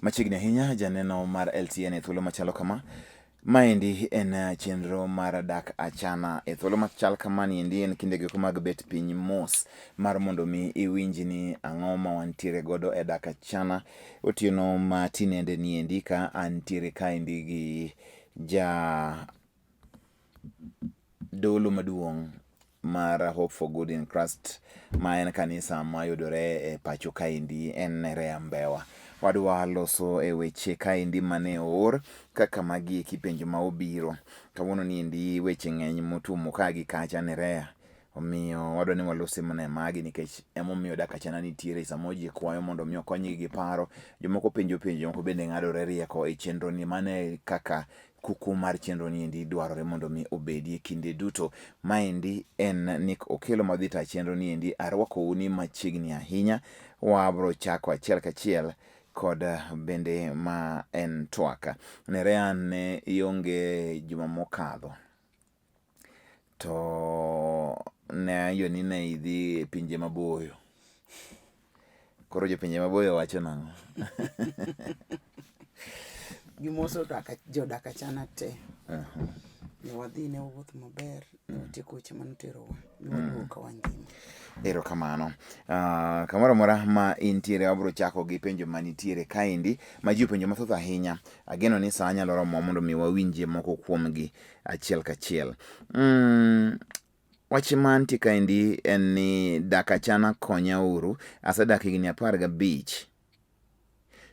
Machiegni ahinya janeno mar LTN e thuolo machalo kama. Maendi en chenro mar dak achana. E thuolo machal kama niendi en kinde goeko mag bet piny mos mar mondo mi iwinj ni ang'o ma wantiere godo e dak achana otieno ma tinende niendi ka antiere kaendi gi ja dolo maduong' mar Hope for Good in Christ ma en kanisa mayudore e pacho kaendi en Nerea Mbewa. Wadwa loso e weche kaendi mane oor kaka magi eki penjo ma obiro. Kawuono ni endi weche ng'eny motuomo ka gi kacha Nerea. Omiyo wadwa ni walose mana e magi nikech emomiyo dak achana nitiere samoro ji kwayo mondo mi okonygi gi paro. Jomoko penjo penjo, jomoko bende ng'adore rieko e chenro ni. Mano e kaka kuku mar chenro ni endi dwarore mondo mi obedie kinde duto. Maendi en Nick Okello madhi ta chenro ni endi arwakou ni machiegni ahinya. Wabro chako achiel kachiel kod bende ma en twak. Nerea ne ionge juma mokadho. To ne awinjo ni ne idhi e pinje maboyo. Koro jopinje maboyo wacho nang'o? Gimoso jodak achana te. Ne wadhi ne wawuoth maber, ne watieko weche mane oterowa, ne waduogo ka wangima. Erokamano. Kamoro amora ma intiere wabiro chako gi penjo manitiere kaendi ma ji openjo mathoth ahinya. Ageno ni saa nyalo romo mondo mi wawinjie moko kuomgi achiel kachiel. Wach mantie kaendi en ni dak achana konya uru. Asedak higni 15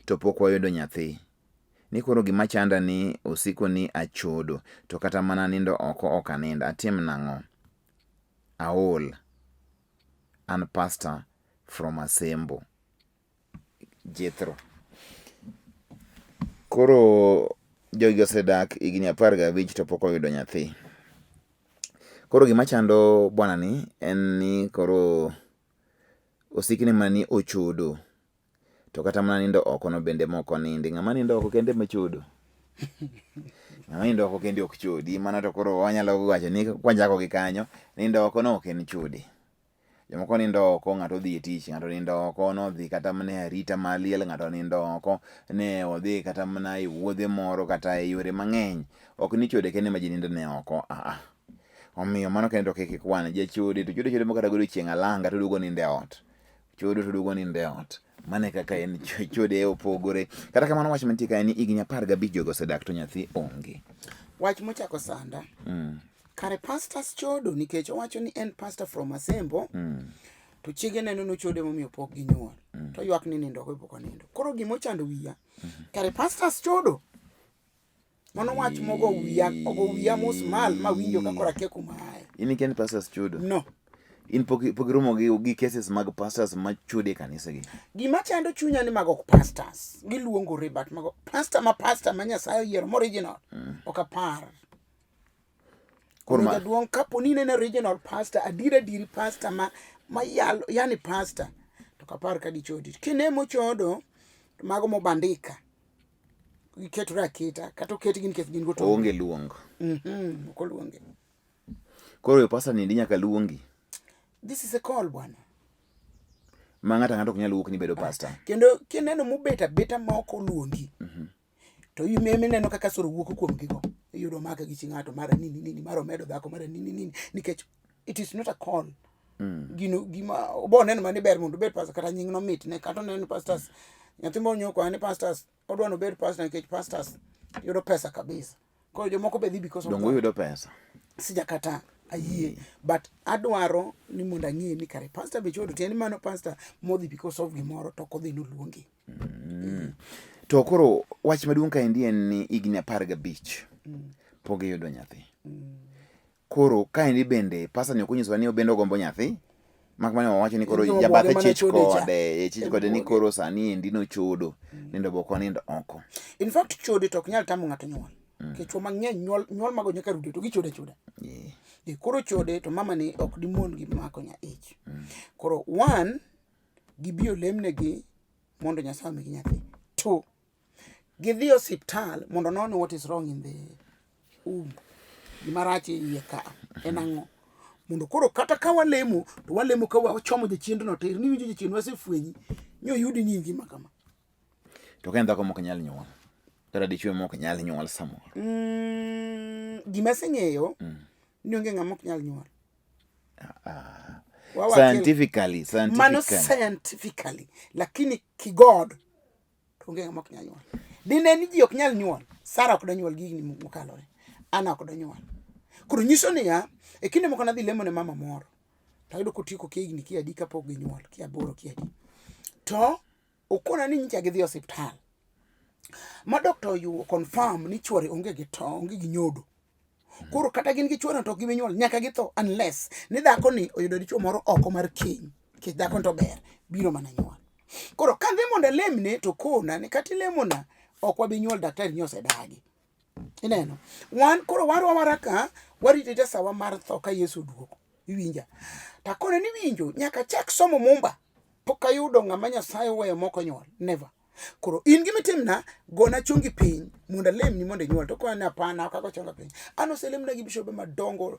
to pok wayudo nyathi. Ni koro gima chanda ni osiko ni achodo to kata mana nindo oko ok anind. Atim nang'o? Aol. An pastor from Asembo. Jethro. Koro jogi osedak higni 15 to pok oyudo nyathi. Koro gima chando bwana ni en ni koro osikne mana ni ochodo. To kata mana nindo oko no bende mok onindi. Ng'ama nindo oko kende ema chodo. Ng'ama nindo oko kende ok chodi. Mano to koro wanyalo wacho ni kwachako gi kanyo, nindo oko no ok en chode. Jomoko nindo oko, ng'ato odhi e tich, ng'ato nindo oko nodhi kata mana e arita mar liel, ng'ato nindo oko ne odhi kata mana e wuodhe moro kata e yore mang'eny. Ok ni chode kende ma ji nindo ne oko, aa. Omiyo mano kende to kik ikwan. Jachode to chode chode mokata godiochieng' alanga to oduogo nindo e ot. Chodo to duogo nindo e ot. Mano e kaka en chode opogore. Kata kamano wach mantie ka en ni higni 15 jogo osedak to nyathi onge. Wach mochako sanda. Kare pastors chodo nikech owacho ni en pastor from Asembo. To chiege neno nochode momiyo pok ginyuol. To ywak ni nindo oko pok onindo. Koro gima ochando wiya. Kare pastors chodo. Mano wach mogo wiya, ogo wiya mos mal ma winjo ka koro akia kuma aye. In ikia ni pastors chodo? No. In pok pok iromo gi cases mag pastors ma chode e kanisa gi? Gima chando chunya ni mago ok pastors. Giluongore but mago pastor ma pastor ma Nyasaye oyiero ma original. Ok apar. Koro ma jaduong' kapo ni ineno original pastor, adier adieri pastor ma yalo, yani pastor, to ok apar ka dichodi. Kine mochodo, to mago mobandika. Giketore aketa, kata oketgi nikech gin go to onge luong. Ok oluonge. Koro yo pastor ni nyaka luongi. This is a call bwana. Ma ng'ato ang'ata ok nyal wuok ni bedo pastor. Kendo kineno mobet abeta ma ok oluongi. To ineno kaka soro wuok kuom gigo. Iyudo maka gi chi ng'ato mara nini nini mara omedo dhako mara nini nini nikech it is not a call. Gino gima obo neno mani ber mondo obed pastor kata nying no mit ne kata oneno pastors. Nyathi moro nyoko ni pastors odwa no obed pastor nikech pastors yudo pesa kabisa. Koro jomoko be dhi because of Dongo yudo pesa. Sijakata ayie but adwaro ni mondo ang'e ni kare pastor be chodo tiende mano pastor modhi because of gimoro to ok odhi noluongi. To koro wach maduong' kaendi en ni higni 15 pok giyudo nyathi. Koro kaendi bende pastor ni ok onyisowa ni obende ogombo nyathi. Mak mana wawacho ni koro jabathe chich kode, chich kode ni koro sani endi nochodo, nindo be ok onind oko. In fact chode to ok nyal tamo ng'ato nyuol. Nikech chwo mang'eny nyuol nyuol mago nyaka rude to gichode achoda. Koro chode to mama ni ok dimon gi mako nya ich. Koro one gibi olemnegi mondo Nyasaye omigi nyathi. Two, gidhi osiptal mondo onon what is wrong in the womb. Gima rach e iye ka en ang'o? Mondo koro kata ka walemo to walemo ka wachomo jachiendno tir ni winjo jachien wasefwenyi ni oyudi ni ingima kama. To ka en dhako mok nyal nyuol, kata dichwo mok nyal nyuol samoro. Gima aseng'eyo ni onge ng'ama ok nyal nyuol. Wawa Scientifically, Mano scientifically. scientifically, lakini kigod to onge ng'ama ok nyal nyuol. Dine ni ji ok nyal nyuol, Sara ok donyuol gi higni mokalore. Ana ok donyuol. Koro nyiso niya, e kinde moko nadhi lemo ne mama moro. To ayudo kotieko kia higni kia adi kapok ginyuol, kia aboro kia adi. To okona ni nyicha gidhi e osiptal. Ma doctor oyu confirm ni chuore onge gi to, onge gi nyodo. Koro kata gin gi chuore to ok gibi nyuol, nyaka githo unless ni dhako ni oyudo dichuo moro oko mar keny. Nikech dhako ni to ber, biro mana nyuol. Koro kadhi mondo alemne to kona ni kata ilemona ok wabi nyuol daktari ni osedagi. Ineno? Wan koro warwa wara ka warito arita sawa mar tho ka Yesu oduogo. Iwinja? Takone ni winjo nyaka chak somo Mumba pok ayudo ng'ama Nyasaye oweyo mok onyuol. Never. Koro in gima itimna, gona chongi piny mondo alemni mondo inyuol. To kona ni hapana, ok ago chonga piny. An oselemna gi bishobe madongo,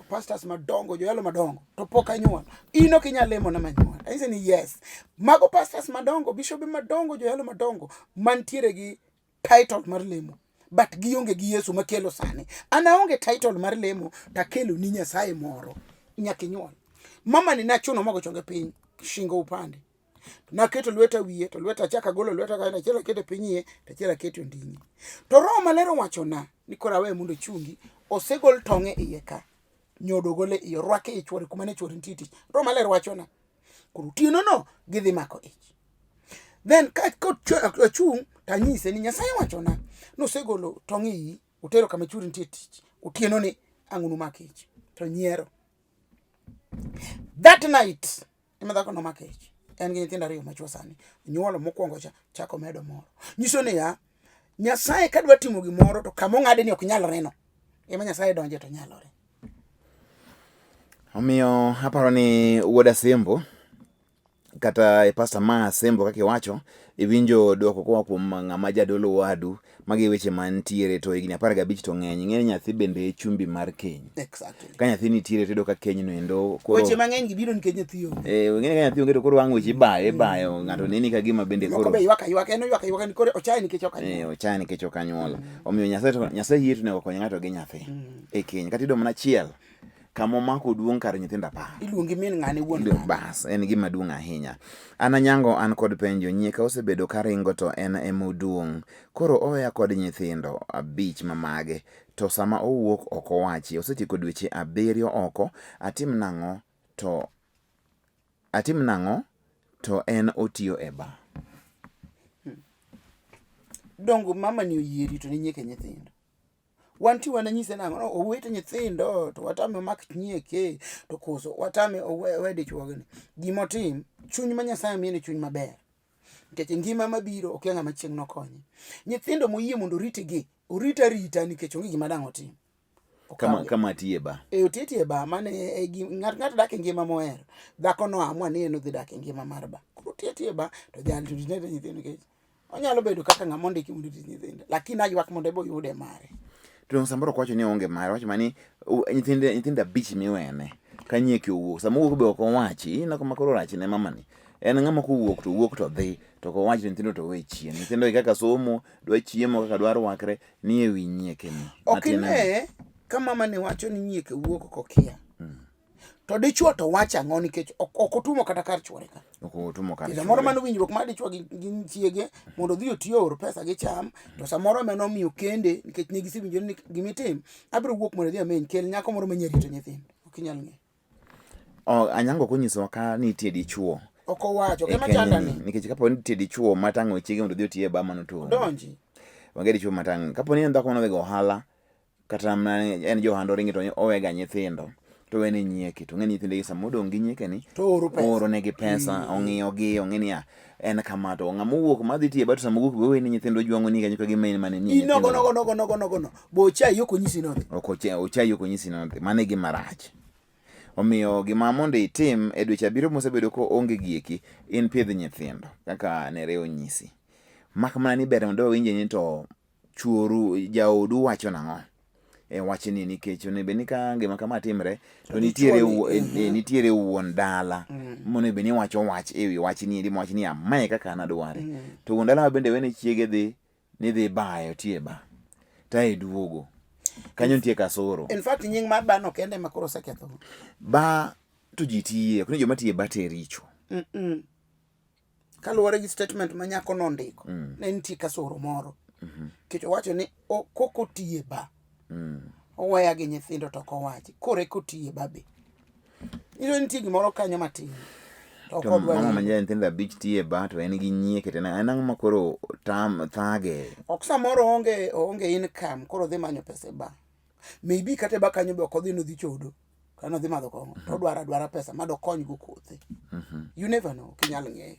pastors madongo, joyalo madongo, to pok anyuol. In ok inyal lemona manyuol. Anyise ni yes. Mago pastors madongo, bishobe madongo, joyalo madongo mantiere gi title mar lemo. But gionge gi Yesu makelo sani. An aonge title mar lemo takelo ni Nyasaye moro. Nyaka inyuol. Mama ni nachuno mogo chonge piny, shingo upande. Naketo lweta wiye to lweta achako agolo lweta kae achiel aketo piny iye to achiel aketo onding'e. To Roho Maler owachona ni koro aweye mondo ochungi, osegol tong' e iye ka. Nyodo ogol e iye, orwake e chuore kuma ne chuore nitie tich. Roho Maler wachona. Koro otieno no gidhi mako ich. Then ka achung' to anyise ni Nyasaye wachona nosegolo tong' e iyi, otero kama chuori nitie tich. Otieno ni ang' unumak ich. To nyiero. That night ema dhako nomako ich. En gi nyithindo ariyo machwo sani. Onyuolo mokwongo cha, chako medo moro. Nyiso niya, Nyasaye kadwa timo gimoro to kama ong'ade ni ok nyalore no. Ema Nyasaye donje to nyalore. Omiyo aparo ni wuod Asembo kata e pasta ma Asembo kaka iwacho, iwinjo dwoko koa kuom ng'ama jadolo wadu. Magi e weche mantiere to higni 15 to ng'eny. Ing'e ni nyathi bende e chumbi mar keny. Exactly. Ka nyathi nitiere to iyudo ka keny no endo koro Weche mang'eny gi biro nikech nyathi onge. Eh, ing'e ni ka nyathi onge to koro ang' weche ibayo ibayo ng'ato neni ka gima bende Moko koro be ywak aywaka, en oywak aywaka ni koro ochaye nikech ok anyuol. Eh, ochaye nikech ok anyuol. Omiyo Nyasaye to Nyasaye yie to onego okony ng'ato gi nyathi e keny. Kata iyudo mana achiel kama omako duong' kar nyithindo 10. Iluongi min ng'ane wuon ng'ane. Bas, en gima duong' ahinya. An Anyango an kod penjo, nyieka osebedo karingo to en ema oduong'. Koro oweya kod nyithindo 5 ma mage to sama owuok ok owachi. Osetieko dweche 7 oko, atim nang'o to atim nang'o to en otiyo e bar. Dongo mama ni oyie rito ne nyieke nyithindo. Wan ti wananyise nang'o? No, owete nyithindo to watame omak nyieke to koso watame owe dichuogni. Gimotim, chuny ma Nyasaye miye ni chuny maber. Nikech ngima mabiro okia ng'ama chieng' nokonye. Nyithindo moyie mondo oritgi, orit arita nikech onge gima dang' otim. Kama, kama tiye ba. E otiye tiye ba, mane e, e, ng'at ng'ato dak e ngima mohero. Dhako no amua ni en odhi dak e ngima mar ba. Koro otiye tiye ba to jal to ritne nyithindo nikech onyalo bedo kaka ng'ama ondiki mondo orit nyithindo. Lakini aywak mondo ebo oyude mare. To samoro ok wacho ni oonge mare, wacho mana ni nyithindo 5 miwene. Ka nyieke owuok, sama owuok be ok owachi, ineno kama koro rach ne mamani. En ng'ama kowuok to owuok to dhi, to ok owachi to nyithindo to owe chien. Nyithindo gi kaka somo, dwa chiemo, kaka dwa rwakre, ni e wi nyieke ni. Ok ine ka mama ni wacho ni nyieke wuok kokia. To dichuo to wacho ang'o nikech ok otumo kata kar chuore ka. Ok otumo kar chuore. Samoro mano winjruok mar dichuo gi chiege mondo odhi oti oor pesa gicham, to samoro ema nomiyo kende nikech ne gisewinjore ni gimitim, abiro wuok mondo adhi ameny, kel nyako moro manya rito nyithindo. Ok inyal ng'eyo. Oh, Anyango ok onyisowa ka nitie dichuo. Ok owacho, e kema chanda ni. Nikech kapo ni nitie dichuo matang'o chiege mondo odhi oti e bar mano to onge. Donji. Onge dichuo matang'. Kapo ni en dhako manodhi go ohala, kata mana en jo ohand oringi to owega nyithindo to owene nyieke to ong'e ni nyithinde gi sama odong' gi nyieke ni To ooro pesa. ooro negi pesa ong'iyo gi ong'e niya en kama to ng'ama owuok madhi tiyo e bar to sama owuok be owene nyithindo ojwang'o ni kanyo ka gima en mane nie Inogo nogo nogo nogo nogo no. Bo ochayi ok onyisi nodhi. Ok ochayi ok onyisi nodhi. Mano e gima rach. Omiyo gima mondo itim e dweche 7 mosebedo ko onge gieki, in pidh nyithindo kaka nere onyisi. Mak mana ni ber mondo wawinje ni to chuoru jaodu wacho nang'o. e wachni nikech onego bed ni ka gima kama timre to nitiere Dichuo ni, nitiere wuon dala monego bed ni wacho wach ewi wachni endi mowach niya mae kaka an adware. To wuon dala ma bende wene chiege dhi ni dhi bayo tie ba tae duogo kanyo nitie kasoro. In fact nying mar bano kende ema koro oseketho. Ba to ji tiye ok ni joma tiye ba te richo. Kaluwore gi statement ma nyako nondiko, ne nitie kasoro moro. Nikech owacho ni kok otiye ba. Oweya gi nyithindo to ok owachi. Koro eka otiye ba be. Nyiso ni nitie gimoro kanyo matin. To ok To odwa mama ni- ma nyithindo abich tiye ba to en gi nyieke to en ang'o ma koro tam thage. Ok samoro oonge income koro odhi manyo pesa e ba. Maybe kata e ba kanyo be ok odhi nodhi chodo. Kata nodhi madho kong'o. To odwaro adwara pesa ma dokony go kothe. You never know, ok inyal ng'eyo.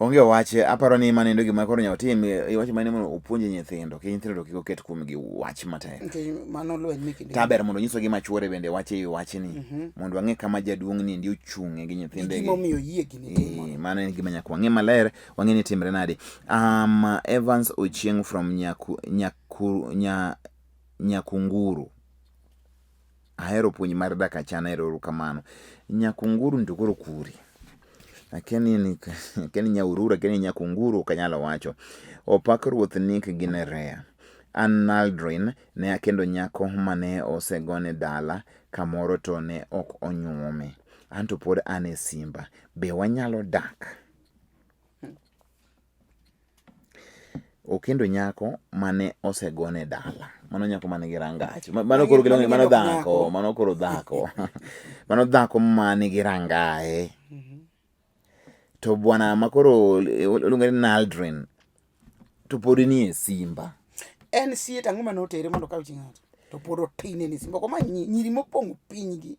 Onge wach aparo ni mano endo gima koro nyaka otim iwacho mana ni mondo opuonj nyithindo kik nyithindo to kik oket kuomgi wach matek. Nikech mano lweny me kinde. Ta ber mondo onyiswa gima chuore bende wacho e wi wachni mondo wang'e kama jaduong' ni endi ochung'e gi nyithinde gi. Gimomiyo oyie gini timo. Mano en gima nyaka wang'e maler wang'e ni timre nade. Evans Ochieng from Nyakunguru. Ahero puonj mar dak achana ero kamano. Nyakunguru ni to koro kure? Akia ni akia ni Nyaururu akia ni Nyakunguru ok anyal wacho. Opak Ruoth Nick gi Nerea. An Naldrin ne akendo nyako mane osegone dala kamoro to ne ok onyuome. An to pod an e simba. Be wanyalo dak? Okendo nyako mane osegone dala. Mano nyako mane gi rangach. Mano koro giluongo ni mano dhako, mano koro dhako. Mano dhako mane gi rangae. To bwana ma koro iluongo ni Naldrin to pod nie simba. En sie to ang'o mane otere mondo okaw chi ng'ato? To pod otin en e simba. Ok omany nyiri mopong'o piny gi.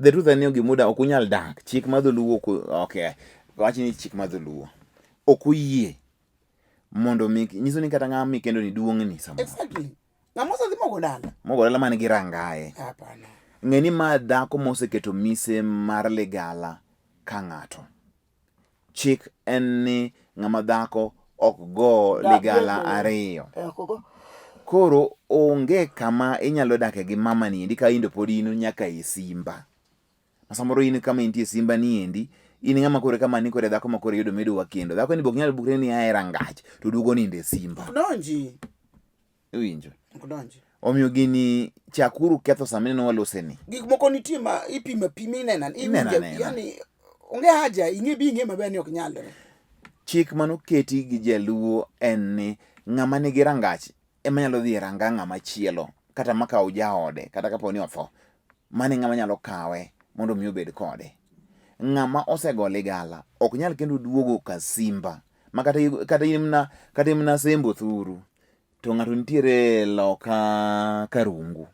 The truth en ni gimuda ok unyal dak. Chik mar dholuo ok okay. Wach ni chik mar dholuo ok oyie mondo mi nyiso ni kata ng'ama mikendo ni duong'ni samoro. Exactly. Ng'ama osedhi mogo dala. Mogo dala man gi rangaye. Hapana. Ng'e ni ma dhako moseketo mise mar ligala ka ng'ato. Chik en ni ng'ama dhako ok go ligala ariyo. Koro onge kama inyalo dake gi mama ni endi ka in to pod in nyaka e simba. Ma samoro in kama intie simba ni endi, in ng'ama koro kama ni koro dhako ma koro iyudo midwa kendo. Dhako ni be ok nyal bukre ni ae rangach to duogo nindo e simba. Ok donji. Iwinjo? Ok donji. Omiyo gini chakuru ketho sama ineno waloseni. Gik moko nitie ma ipimo apima ineno Ineno anena. Yani onge haja ing'e bi ing'e maber ni ok nyalre. Chik manoketi gi jaluo en ni ng'ama nigi rangach ema nyalo dhi e ranga ng'ama chielo kata makaw jaode kata kapo ni otho. Mano e ng'ama nyalo kawe mondo mi obed kode. Ng'ama osego ligala ok nyal kendo duogo ka simba ma kata in mana sembo thuru to ng'ato nitiere loka karungu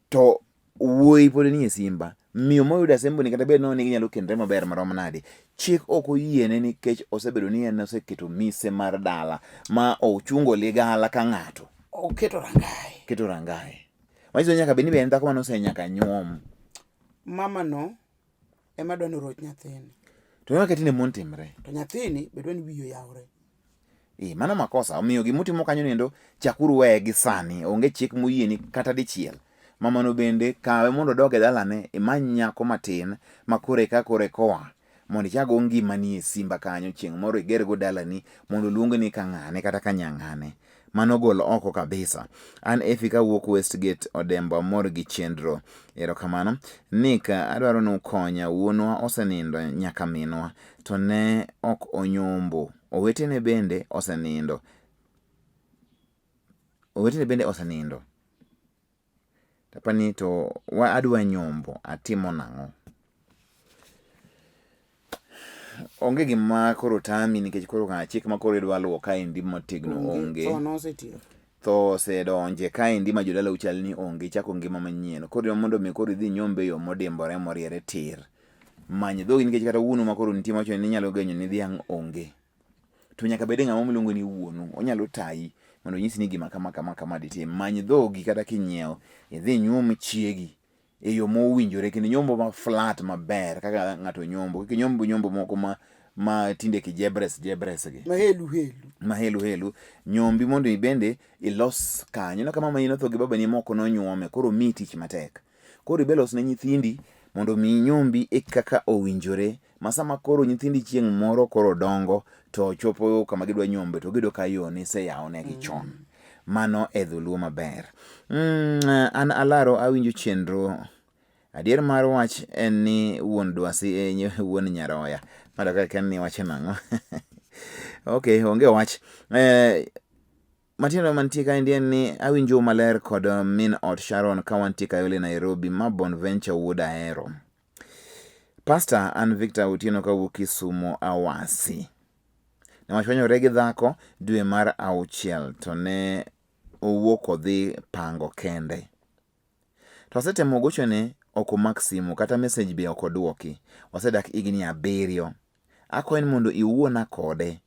to wuoyi pod nie simba miyo moyudo asemboni kata bed ni ginyalo kendre maber marom nade chik ok oyiene nikech osebedo ni en oseketo mise mar dala ma ochungo ligala ka ng'ato Oketo rangae. keto rangae manyiso ni nyaka bed ni be en dhako mane osenyaka nyuom Mama no ema dwa ni oroch nyathini. To kaka tinde mon timre. To nyathini be dwa ni wiye oyawre. Eh, mano makosa. Omiyo gimutimo kanyo niendo chakuru weye gi sani. Onge chik moyieni kata dichiel. Mamano bende kawe mondo odog e dalane imany nyako matin ma kore ka kore koa mondo ichak go ngimani e simba kanyo chieng' moro iger go dalani mondo oluongni ka ng'ane kata ka nyang'ane. Mano gol oko kabisa. An Effie kawuok Westgate Odembo amor gi chenro. Erokamano. Nick adwaro ni ukonya. Wuonwa osenindo nyaka minwa to ne ok onyombo. Owetene bende osenindo. Owetene bende osenindo. Tapani to wa adwa nyombo atimo nang'o? Onge gima koro tami nikech koro ka chik ma koro idwa luwo kaendi motegno onge. Tho nosetiyo. Tho osedonje kaendi ma jodalau chal ni onge ichako ngima manyien. Koro mondo mi koro idhi nyombe e yo modimbore moriere tir. Many dhogi nikech kata wuonu ma koro nitie mawacho ni inyalo genyo ni dhiang' onge. To nyaka bed ng'ama miluongo ni wuonu. Onyalo tayi mondo onyisi ni gima kama kama kama ditim. Many dhogi kata kinyiewo idhi inyuom chiegi e yo mowinjore kendo nyombo ma flat maber kaka ng'ato nyombo. Kik inyomb nyombo moko ma ma tinde kijebres jebres gi. Ma helu helu. Ma helu helu. Nyombi mondo ibende ilos kanyo. Ineno ka mamani notho gi babani moko nonyuome koro omiyi tich matek. Koro ibe los ne nyithindi mondo mi nyombi e kaka owinjore ma sama koro nyithindi chieng' moro koro dongo to chopo kama gidwa nyombe to giyudo ka yo niseyawonegi chon. Mano e dholuo maber. An alaro awinjo chenro. Adier mar wach en ni wuon dwasi e wuon nyaroya. Mano kaka en ni wacho nang'o? Okay, onge wach. Matindo mantie kaendi en ni awinjo maler kod min ot Sharon ka wantie Kayole Nairobi ma Bonventure wuod Ahero. Pastor an Victor Otieno kawuok Kisumo Awasi. Ne wachwanyore gi dhako dwe mar auchiel to ne owuok odhi pango kende. To asetemo gochone ok omak simu kata message be ok oduoki. Wasedak higni abiriyo. Akwayi ni mondo iwuona kode.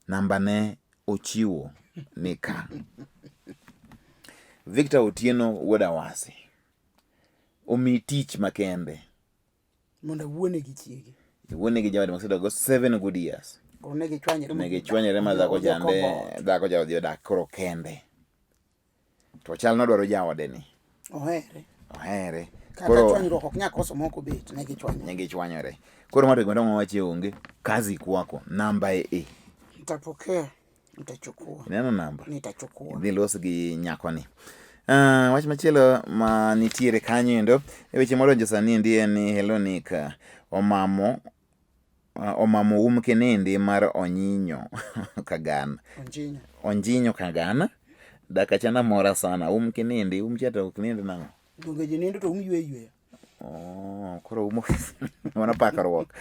Namba ne ochiwo ni ka. Victor Otieno wuod Awasi. Omi tich makende. Mondo awuone gi chiege. Iwuone gi jaode mosedak go 7 good years. Koro ne gichwanyore. Ne gichwanyore ma dhako chande, dhako cha odhi odak koro kende. To chal nodwaro jaode ni. Ohere. Ohere. Kata chwanyruok ok nyal koso moko bet, ne gichwanyore. Ne gichwanyore. Koro ma to gima dong' wachi onge, kazi kwako, namba e. Nitapokea, nitachukua. Ineno namba? Nitachukua. Idhi los gi nyakoni. Wach machielo ma nitiere kanyo endo e weche modonjo sani endi en ni Hello Nick omamo omamo um kinindi mar onyinyo kagan. Onjinyo. Onjinyo kagan. Daka chana mora sana um kinindi um cha to ok nind nang'o? Donge ji nindo to um ywe yweya. Oh, koro umo mano pakruok.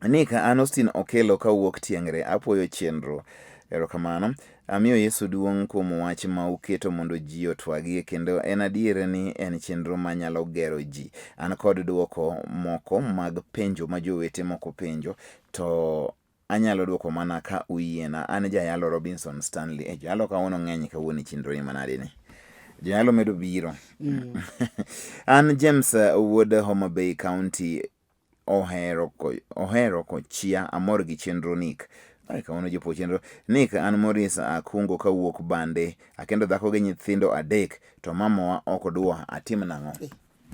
Nick, an Austin Okelo kawuok Tiengre, apuoyo chenro. Erokamano. Amiyo Yesu duong' kuom wach ma uketo mondo ji otwagie kendo en adier ni en chenro manyalo gero ji. An kod duoko moko mag penjo ma jowete moko penjo to anyalo duoko mana ka uyiena. An jayalo Robinson Stanley. Joyalo kawuono ng'eny kawuono e chenro ni manade ni. Joyalo medo biro. An James wuod Homa Bay County ohero kochia amor gi chenro Nick. Ai kawuono jopo chenro. Nick an Maurice Akungo kawuok Bande. Akendo dhako gi nyithindo adek to mamawa ok dwa atim nang'o?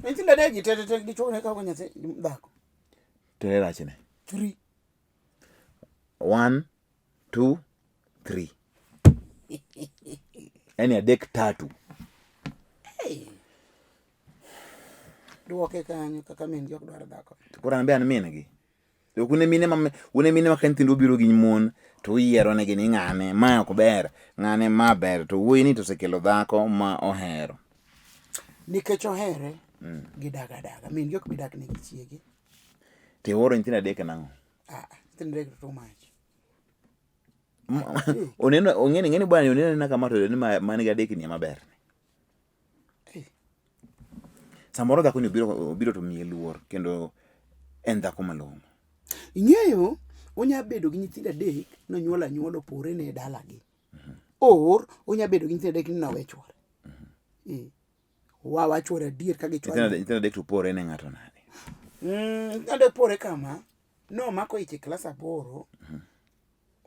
Nyithindo adek gi te te te dichuo ne kawo nyathi dhako. Tere rachne. 3. 1 2 3. Yaani adek tatu. Hey. Duoke kanyo kaka min gi ok dwar dhako. Koro an be an min gi. To une mine ma une mine ma ka nyithindo obiro gi mon to uyiero negi ni ng'ane ma ok ber, ng'ane ma ber to wuoyi ni to osekelo dhako ma ohero. Nikech ohere gidak adaga. Min gi ok bi dak negi chiege. To ioro nyithindo adek nang'o? Ah, nyithindo adek to too much. Oneno ong'eni ng'eni bwana oneno anena kama to ni man gi adek ni ema ber. Samoro dhako ni obiro to miye luor kendo en dhako malong'o. Ing'eyo onya bedo gi nyithindo adek nonyuolo anyuola opore ne dalagi. Or onya bedo gi nyithindo adek ni nowe chuore. Wa wachuore adier ka gichwanyore. Nyithindo adek to pore ne ng'ato nade? Nyithindo adek pore kama, nomako ich e klas 8,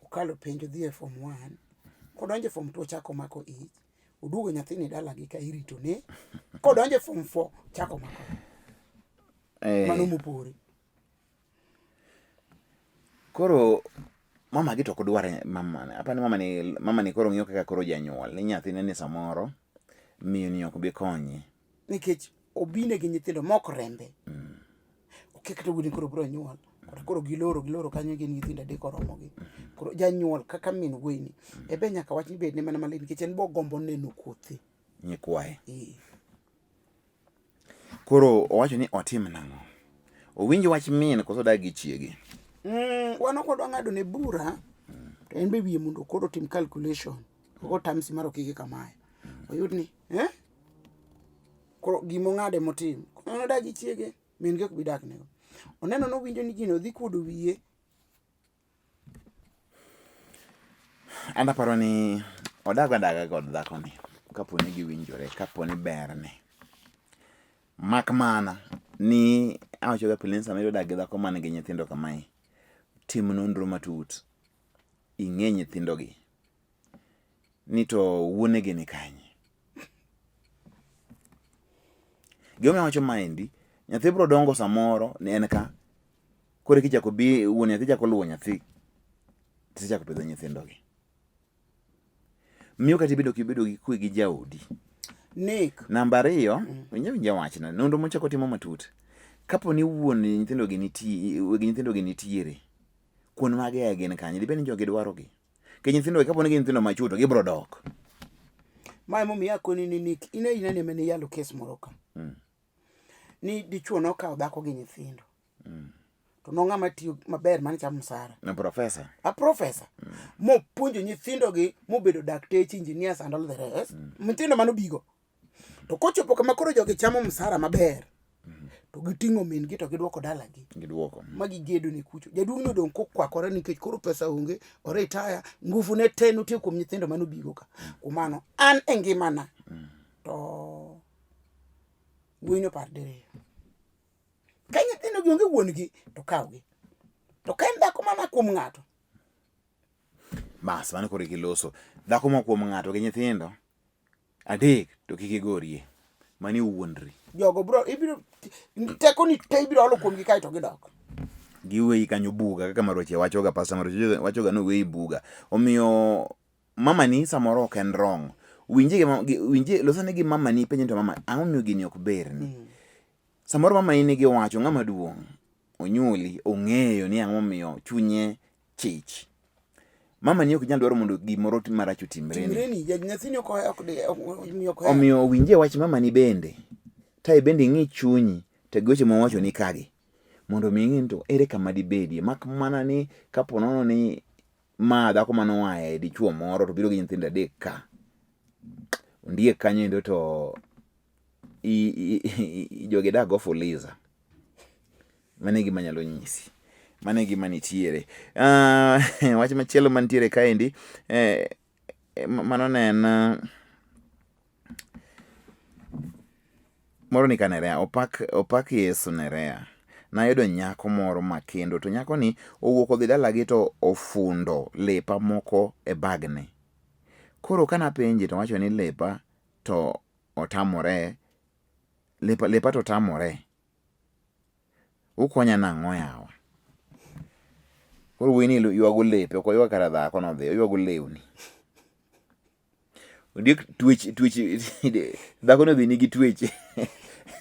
okalo penj odhi e form 1, kodonjo e form 2 ochako mako ich, oduogo nyathini dalagi ka irito ne, kodonjo e form 4 chako mako ich. Mano mopore. Koro mama gi to ok dwar mama, apani mama ni koro ng'iyo kaka koro janyuol ni nyathine ni samoro miyo ni ok bi konye. Nikech obine gi nyithindo mok rembe. Okia kata wuode koro biro nyuol. Koro koro giloro kanyo gin nyithindo adek oromogi. Koro janyuol kaka min wuoyi ni ebe nyaka wach ni bedne mana malit nikech en bo gombo neno kothe. Nyikwaye. Koro owacho ni otim nang'o? Owinj wach min koso odag gi chiege? Wan ok wadwa ng'ado ne bura, to en be wiye mondo koro otim calculation. Ogo times mar okike kamae. Oyud ni, eh? Koro gima ong'ade motim. Koro odag gi chiege, min gi ok bi dak nego. Oneno nowinjo ni gino dhi kuodo wiye. An aparo ni odag adaga kod dhakoni kapo ni giwinjore, kapo ni berne. Mak mana ni awachoga pile ni sama idwa dak gi dhako man gi nyithindo kamae, tim nonro matut. Ing'e nyithindogi ni to wuonegi ni kanye. Gimomiyo awacho maendi, nyathi biro dongo samoro ni en ka, koro eka ichako bi wuon nyathi chako luwo nyathi tisechako pidho nyithindogi. Miyo kata ibedo kibedo gi kwe gi jaodi. Nick. Namba ariyo, winja winja wachna, nonro mochako timo matut. Kapo ni wuon nyithindo gi nitie, weg nyithindo gi nitiere, kuon mage ae gin kanye? Dibed ni jogi dwarogi? Nikech nyithindo gi kapo ni gin nyithindo machwo to gibiro dok. Ma emomiyo akoni ni Nick, in e inene mane iyalo kes moro ka. Ni dichuo nokawo dhako gi nyithindo. To nong'ama tiyo maber mane chamo msara. Na profesa. A professor. Mopuonjo nyithindo gi mobedo dakteche, engineers and all the rest. Nyithindo manobigo. To kochopo kama koro jogi chamo msara maber. To giting'o min gi to giduoko dalagi. Giduoko. Ma gigedo ne kucho. Jaduong' no odong' kokwakore nikech koro pesa onge, oretire, nguvu ne te notiyo kuom nyithindo manobigo ka. Kuom mano, an e ngimana to wuoyi no par diriyo. Ka nyithindo gi onge wuon gi to kawgi. To ka en dhako mana kuom ng'ato. Bas, mano koro giloso. Dhako ma kuom ng'ato gi nyithindo adek to kik igorie. Mani wuondri. Jogo bro ibiro teko ni te ibiro olo kuomgi kae to gidok. Giweyi kanyo buga kaka Maroche wachoga, Pastor Maroche wachoga ni oweyi buga. Omiyo mamani samoro ok en wrong. Winje winje losane gi mamani penje to mama ang'o miyo gini ok berni. Samoro mamani nigi wach ong'ama duong' onyuoli ong'eyo ni ang'o momiyo chunye chich. Mamani ok nyal dwaro mondo gimoro marach otimreni. Timreni, nyathini ok ok omiyo ok ohero. Omiyo winjie wach mamani bende. Ta bende ing'i chunyi to gi weche mowacho ni kagi. Mondo mi ing'e ni to ere kama dibedie. Mak mana ni kapo nono ni ma dhako mane oa e dichuo moro to biro gi nyithindo adek ka. Ondiek kanyo endo to jogi dak go fuliza. Mano e gima anyalo nyisi. Mano e gima nitiere. Wach machielo mantiere kaendi, mano ne en moro ni ka Nerea, opak Yesu Nerea. Nayudo nyako moro makendo to nyakoni owuok odhi dalagi to ofundo lepa moko e bagne. Koro kanapenje to owacho ni lepa to otamore, lepa to otamore. Ukonya nang'o yawa? Koro wuoyi ni ywago lepe, ok oywag kata dhako nodhi, oywago lewni. Ondiek twech twech dhako ni odhi nigi tweche.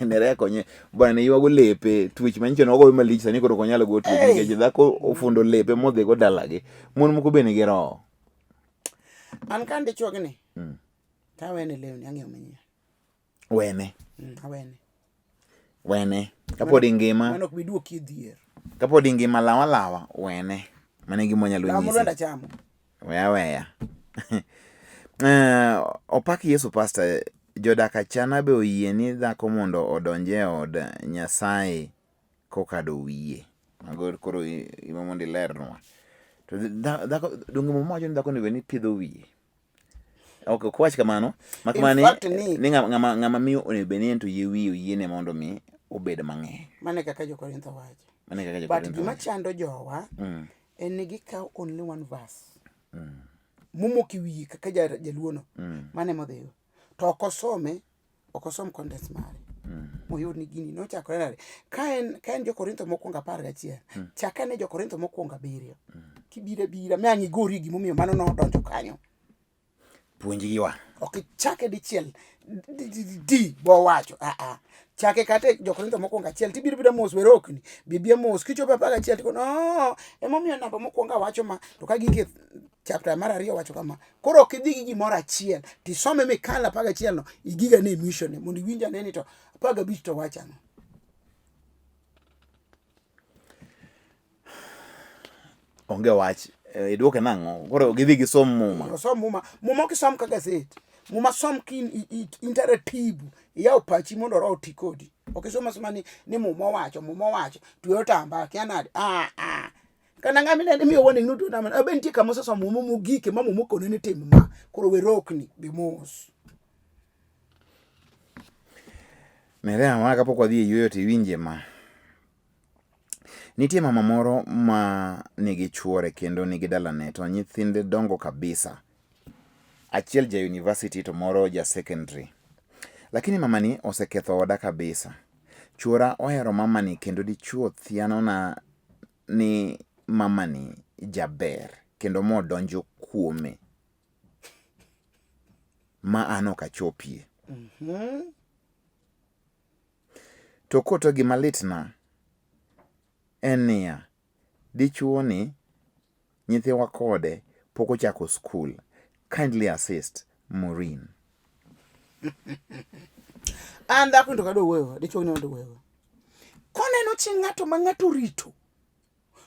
Nerea konye bwana ne ywago lepe, twech manyicho nogoyo malich sani koro ok onyal go twech nikech dhako ofundo lepe modhi go dalagi. Mon moko be nigi roho. An ka andichuo gini, to awene lewni ang'iewo manyien. Wene. Awene. Wene. Kapod ingima. Mano ok bi duoki e dhier. Kapod ingima lawa lawa wene. Mano e gima wanyalo Lawa nyisi. molwenda chamo. Weya weya. Opak Yesu pastor, jodak achana be oyie ni dhako mondo odonj e od Nyasaye kokado wiye. Mago koro ima mondo ilernwa. To dhako donge muma wacho ni dhako onego bed ni pidho wiye. Ok ok wach kamano. Mak In mana ni fact ni- ni ng'ama miyo onego bed ni en to yie wiye oyiene mondo mi obed mang'eny. Mano e kaka jo-Korintho wacho. Mano e kaka But Jo-Korintho gima wacho. chando jowa en ni gikawo only one verse. Momoko e wiye kaka jaluo no. Mano ema odhigo. To ok osome, ok osom contents mare. Moyud ni gini nochakore nade. Ka en jo-Korintho mokwongo 11, chak ane jo-Korintho mokwongo 7. Kibiro abira mi ang' igorie gimomiyo mano nodonjo kanyo. Puonjgi wa. Ok ichake dichiel di bowacho. Ah ah. Chake kata e jo-Korintho mokwongo 1 tibiro biro mos werokni. Bibia mos kichopo 11 tikono oh, emomiyo namba mokwongo awacho ma to ka gike chapter mar 2 wacho kama. Koro ok idhi gi gimoro achiel tisome mikal 11 no igiga ne mission mondo iwinj ane ni to 15 to wacho ang'o. Onge wach. Iduoke nang'o? Koro gidhi gisom muma. Osom muma. Muma ok isom ka gaset. Muma som ki interactive. Iyawo pachi mondo roho oti kodi. Ok isom asoma ni muma owacho, muma owacho. Twe otamba, akia nade. Ah ah. Kana ng'ama ineno imiyo warning ni otwe otamba. Abe nitie kama osesomo muma mogike ma muma okone ni tim ma. Koro we rokni, bi mos. Nerea ma kapok wadhi e yueyo to iwinje ma. Nitie mama moro ma nigi chuore kendo nigi dalane to nyithinde dongo kabisa. Achiel ja university to moro ja secondary. Lakini mamani oseketho oda kabisa. Chuora ohero mamani kendo dichuo thianona ni mamani jaber kendo mo donjo kuome ma an ok achopie. To koto gima litna en niya, dichuo ni nyithiwa kode pok ochako skul. Kindly assist Maureen. An dhako to kadwa wuoyo, dichuo ni mondo wuoyo. Koneno chi ng'ato ma ng'ato rito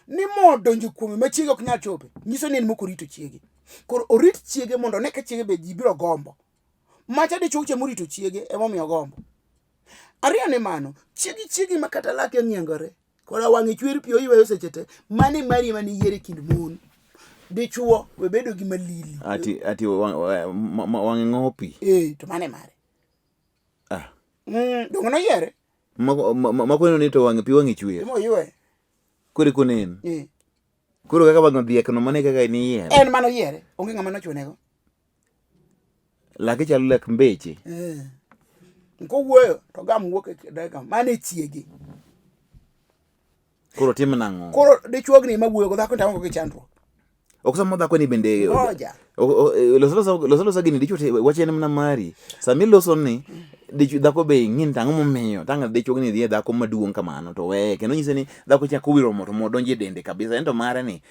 ni mo donjo kuome ma chiege ok nyal chope, nyiso ni en mok orito chiege. Koro orit chiege mondo one ka chiege be ji biro gombo. Macha dichuo cha morito chiege emomiyo ogombo. Ariyo ne mano, chiegi chiegi ma kata lake ng'iengore, koda wang'e chwer pi oyweyo seche te, mano e mari ema niyiero e kind mon. Dichuo we bedo gi malili. Ati ati wang'e ng'owo pi. Eh, to mano e mare. Ah. Donge noyiere? Mako ni to wang'e pi wang'e chwer. Ema oywe. Koro eko neno. Eh. Koro kaka wang'e odhiek no mano e kaka niyiere. En mano yiere, onge ng'ama nochunego. Lake chalo lak mbeche. Eh. Kowuoyo to gam wuok e dakika mano e chiege. Koro tim nang'o? Koro dichuogni ema wuoyo go dhako to onge gi chandruok. Ok sama dhako ni bende Ngoja. Loso loso gini dichuo te wach en mana mari. Sama iloso ni dichuo dhako be ing'i ni tang'o momiyo tang' dichuo ni dhi e dhako maduong' kamano to weye kendo nyise ni dhako chako wiro mo to mo donjo e dende kabisa ento mare ni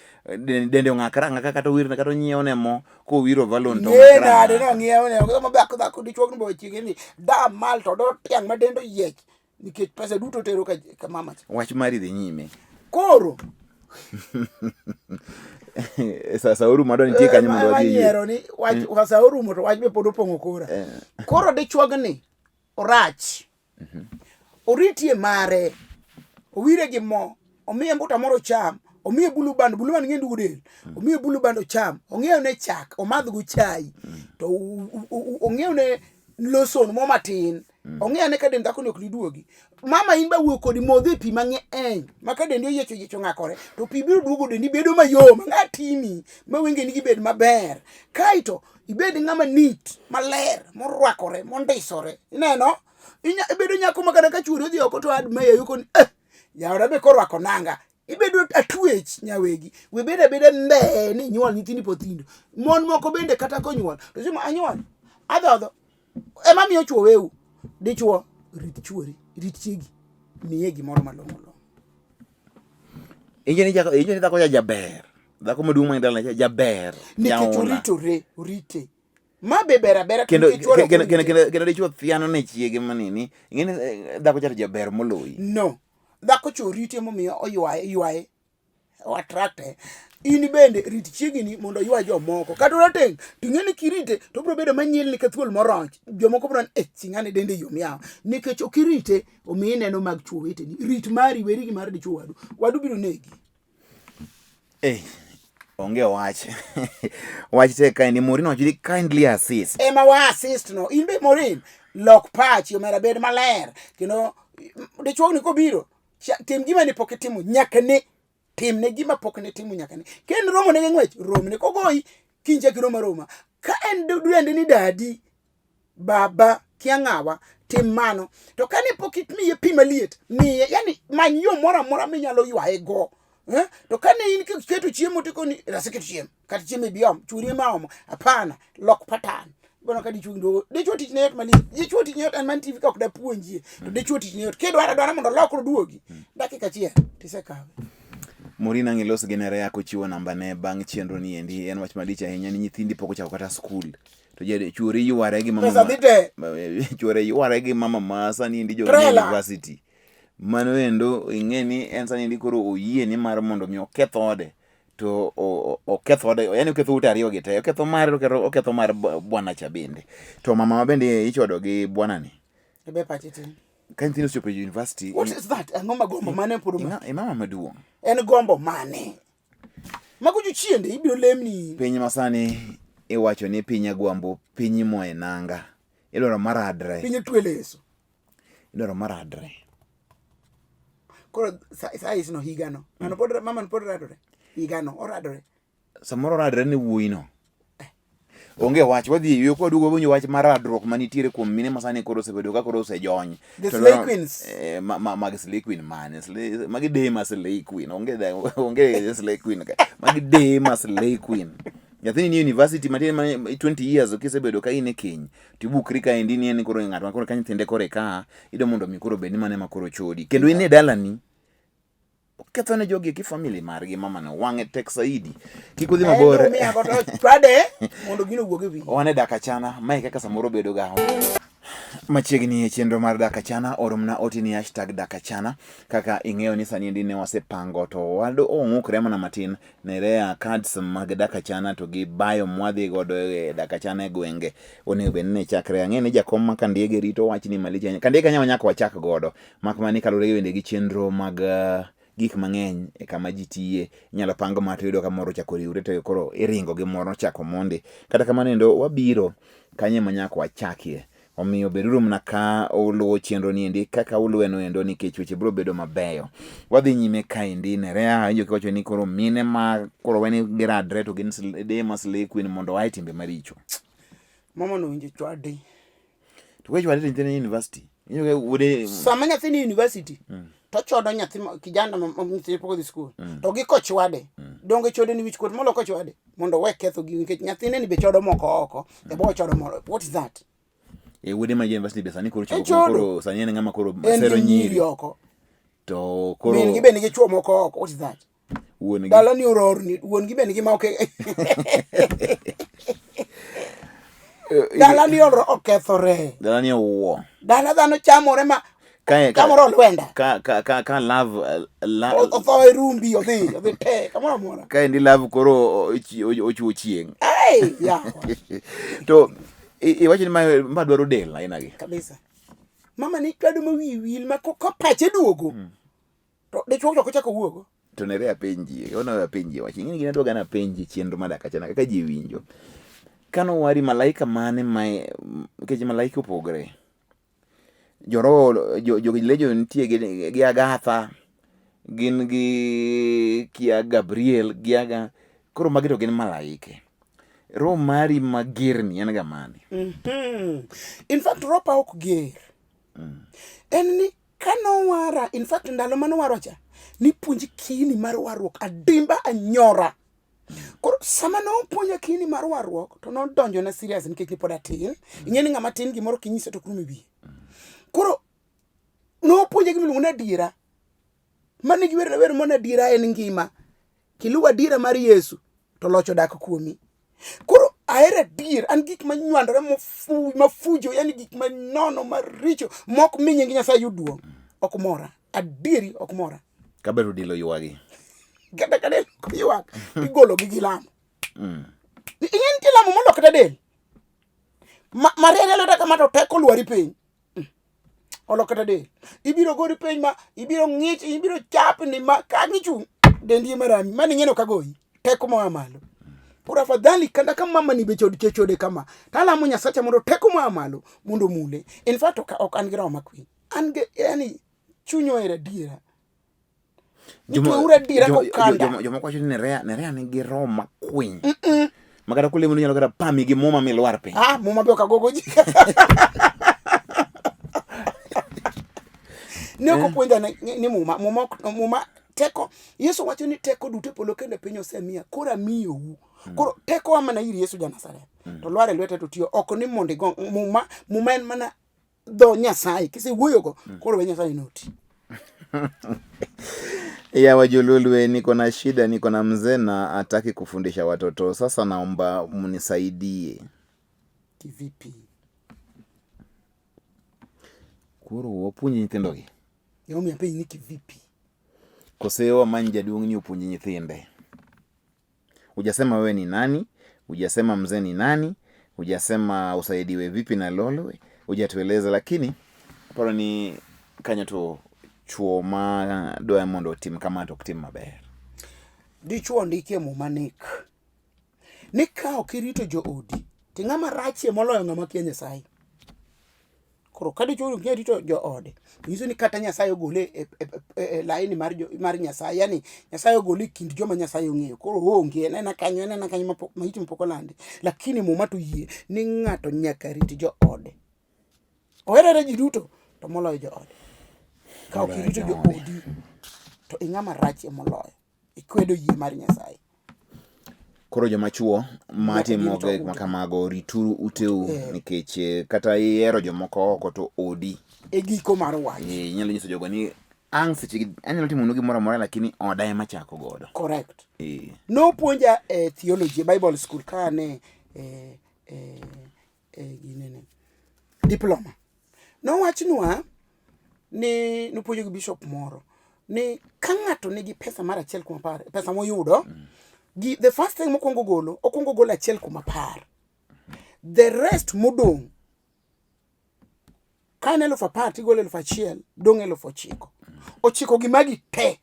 dende ong'akre ang'aka kata owirne kata onyiewne mo kowiro Valon to Ng'e ong'akre nade ang'aka. nong'iew ne sama dhako dhako dichuogni bo chiege ni da mal to do tiang' ma dende oyiech nikech pesa duto tero ka, ka mama cha. Wach mari dhi nyime. Koro Sa sa orumo adwa nitie kanyo mondo wadhi e yweyo. wanyiero ni wach sa orumo to wach be pod opong'o kora. Koro dichuogni orach. Oritie mare. Owire gi mo. Omiye mbuta moro ocham. Omiye blue band. Blue band ng'e ndugu del. Omiye blue band ocham. Ong'iew ne chak. Omadh go chai. To ong'iew ne loson mo matin. Ong'iew ne ka dend dhako ni ok diduogi. Mama in ba wuo kodi modhe pi mang'eny. Ma ka dendi oyiecho oyiecho ng'akore. To pi biro duogo dendi bedo mayom. Ang'a timi. Ma wengeni gibed maber. Kaeto ibed ng'ama neat, maler, morwakore, mondisore. Ineno? Inya, ibedo nyako ma kata ka chuori odhi oko to admire yuko ni eh, jaoda be korwako nanga. Ibedo atwech nyawegi. We bed abeda mbee ni inyuol nyithindi pod tindo. Mon moko bende kata konyuol to simo anyuol. Adhodho. Ema miyo chwo weu. Dichwo rit chuori, rit chiegi. Miye gimoro malong'o long'o. Injo ni dhako injo ni dhako ja jaber. Dhako maduong' ma dalane jaber. Nikech Jaola. oritore, orite. Ma be ber abera Kendo nikech chuore ok kendo orite. kendo kendo dichuo thiano ne chiege manini. Ing'e ni dhako cha to jaber moloyi. No. Dhako cha orite momiyo oywaye, ywaye. O attract e. In bende rit chiegini mondo oywa jomoko. Kata orateng' to ing'e ni kirite to obiro bedo manyilni ka thuol moroch. Jomoko biro neno, eh, chi ng'ani dende yom yawa. Nikech ok irite, omiyo ineno mag chwo weteni. Rit mari, weri gi mar dichuo wadu. Wadu biro negi. Eh, onge wach. Wach tek kaendi. Maureen wacho ni kindly assist. Ema wa assist no. In be Maureen, lok pachi omera bed maler. Kendo dichuo ni kobiro, tim gima ne pok itimo nyaka ne. Timne gima pok ne timo nyaka ne. Ka en romo ne gi ng'wech, romne kogoyi, kiny chak irom aroma. Ka en dwende ni dadi, baba, kia ng'awa, tim mano. To ka ne pok imiye pi maliet, miye, yani many yo moro amora minyalo ywaye go. Eh? To ka ne in keto chiemo to ikoni, aseketo chiemo, kata chiemo ibi om, chwori ema omo. Hapana, lok pattern. Bono ka dichuo duogo, dichuo tich ne yot malich. Dichuo tich ne yot en man TV ka ok dapuonjie. To dichuo tich ne yot. Kidwaro adwara mondo olokre oduogi, dakika achiel tisekawe. Maureen ang' ilos gi Nerea kochiwo namba ne bang' chenro ni endi en wach malich ahinya ni nyithindi pok ochako kata skul. To chuori yware gi mama Pesa dhi te. Chuore yware gi mama ma sani endi jogi Trailer. university. Mano endo ing'e ni en sani endi koro oyie ni mar mondo mi oketh ode to oketh ode, yani oketho ute ariyo gi te, oketho mare to oketho mar bwana cha bende. To mama ma bende ichodo gi bwana ni. Be pache tin. Ka nyithindo ochopo e university, What is that? Ang'o ma gombo mane pod omaki? E mama maduong'. En gombo mane? Mago jochiende ibiro lemni. Piny masani iwacho ni piny agwambo, piny imoye nanga. Idwaro maradre. Piny otwe leso. Idwaro maradre. Koro size no higano. Ng'ano pod mama no pod radore. Higano oradore. Samoro oradre ne wuoyino. Onge wach wadhi e yweyo kwaduogo wawinjo wach mar radruok manitiere kuom mine ma sani koro osebedo ka koro osejony. The To slay dwaro- queens. Eh, ma, ma, mag slay queen mane? Slay, magi deye ma slay queen. Onge onge slay queen ka. Magi deye ma slay queen. Nyathini ni university matin ma 20 years kisebedo ka in e keny tibukri kaendi ni en koro ng'at ma koro ka nyithinde koro eka idwa mondo mi koro bed ni mano ema koro chodi kendo in e dalani oketho ne jogi eki family margi mamano wang'e tek saidi kik udhi mabor En omiya godo chwade mondo gino owuog e wiye. wan e dak achana mae kaka samoro bedo ga machiegni e chenro mar dak achana oromna oti ni hashtag dak achana kaka ing'eyo ni sani endi ne wasepango to wado ong'ukre mana matin Nerea cards mag dak achana to gi bayo mwadhi godo e dak achana e gwenge onego bed ni chakre. Ang'e ni jakom ma Kandiege rito wachni malich ahinya. Kandiege kanyo nyaka wachak godo. Mak mana ni kaluwore gi bende gi chenro mag gik mang'eny e kama ji tiye. Inyalo pang ma to iyudo ka moro ochako riwre to koro iringo gi moro ochako mondi. Kata kamano endo wabiro kanyo ema nyaka wachakie. Omiyo beduru mana ka uluwo chenro ni endi kaka uluwe no endo nikech weche biro bedo mabeyo. Wadhi nyime kaendi Nerea awinjo kiwacho ni koro mine ma koro weni giradre to gin deye ma slay queen mondo oa e timbe maricho. Mama no winjo chwade. To weche chwade to nyithinde ni university. Ineno ka wuode Sama nyathi ni university to chodo nyathi kijana ma nyathi pok odhi skul to gi kochwade. Donge chode ni wich kuot molo kochwade mondo owe ketho gi nikech nyathine ni be chodo moko oko e bo chodo moro. What is that? E wuode ma university be sani koro chopo koro sani en ng'ama koro sero nyiri oko. To koro min gi be nigi chuo moko oko. What is that? Wuon gi. Dala ni ororni, wuon gi be nigi ma ok Dala ni oro okethore. Dala ni owuo. Dala dhano chamore ma Kae chamore olwenda. Ka ka ka ka love la, otho e rumbi odhi odhi te kamoro amora. Ka endi love koro ochuo chieng'. Hey, yawa. To iwacho ni ma dwaro del aina gi. Kabisa. Mama ni chwado ma wiye wil ma ko pache duogo. To dichuo to ok ochako wuogo. To nere apenji, ono apenji wach. Ing'e ni gin adwa gana apenji chenro mar dak achana kaka ji winjo. Kano wari malaika mane ma nikech malaika opogre. Joroho jo jo nitie gi, gi Agatha, gin gi kia Gabriel, gi aga koro magi to gin malaike. Roho mari mager ni en ga mane? In fact ropa ok ger. En ni kanowara, in fact ndalo manowarwa cha, nipuonji kiini mar warruok adimba anyora. Koro sama nopuonja kiini mar warruok to nodonjona serious nikech ne pod atin. Ing'e ni ng'ama tin gimoro kinyise to ok rum e wiye. Koro nopuonja gima iluongo ni adiera. Mane giwer wer mano adiera en ngima. Kiluwo adiera mar Yesu to loch odak kuomi. Koro ahero adier, an gik manywandore mafujo, yani gik manono maricho mok mi nying Nyasaye yud duong'. Ok mora. Adieri ok mora. Kaber odilo ywagi. Kata ka del ok ywak, igolo gi gi lamo. Ing'e nitie lamo molok kata del. Ma mariere lweta kama to teko lwari piny. Olok kata del. Ibiro gori piny ma ibiro ng'ich, ibiro chapni ma ka gichung' dendi ema rami. Mano ing'e ni ok agoyi. Teko moa malo. Koro afadhali kata ka mama ni be chod chode kama, to alamo Nyasacha mondo teko moa malo mondo omule. In fact ok an gi roho makwiny. An gi yani chuny ohero adiera. Nitweuru adiera kokanda. Jomoko wacho ni Nerea nigi roho makwiny. Ma kata kolemo ni nyalo kata pami gi muma milwar piny. Ah, muma be ok agogo ji. Ne ok opuonja ni muma, muma muma teko Yesu wacho ni teko duto e polo kendo e piny osemiya, koro amiyou. Koro teko a mana ir Yesu ja Nazareth. To lwar e lwete to tiyo, ok ni mondo igo muma, muma en mana dho Nyasaye kisewuoyogo koro we Nyasaye noti. Yawa Jololwe, niko na shida, niko na mzee na hataki kufundisha watoto. Sasa naomba mnisaidie. Kivipi? Koro wapuonj nyithindogi Emomiyo apenji ni kivipi? kose wamany jaduong' ni opuonj nyithinde? Hujasema wewe ni nani, hujasema mzee ni nani, hujasema usaidiwe vipi na Lolwe, hujatueleza, lakini aparo ni kanyo to chuo ma dwa mondo otim kama to ok tim maber. Dichuo ondiki e muma nik ni ka ok irito joodi to ng'ama rachie moloyo ng'ama kia Nyasaye. Koro ka dichuo ok nyal rito joode, to nyiso ni kata Nyasaye ogole e laini mar Nyasaye, yani Nyasaye ogole e kind joma Nyasaye ong'eyo. Koro oonge, en aena kanyo, en aena kanyo maiti mapok olandi. Lakini Muma to yie ni ng'ato nyaka rit joode. Oherore ji duto to moloyo joode. Ka ok irito joodi to ing'ama rachie moloyo. Ikwedo yie mar Nyasaye. Koro joma chuo matimo gik ma kamago rituru uteu nikech kata ihero jomoko oko to odi e giko mar wach. Inyalo nyiso jogo ni ang' seche anyalo timonu gimoro amora lakini oda ema chako godo. Correct. Nopuonja e theology e Bible school ka ne ginene diploma. Nowachnwa ni nopuonjo gi bishop moro ni ka ng'ato nigi pesa mar 1/10, pesa moyudo, gi the first thing mokwongo golo, okwongo golo 1/10. The rest modong', ka en 10,000 tigolo 1,000, dong' 9,000. Ochiko gi magi te.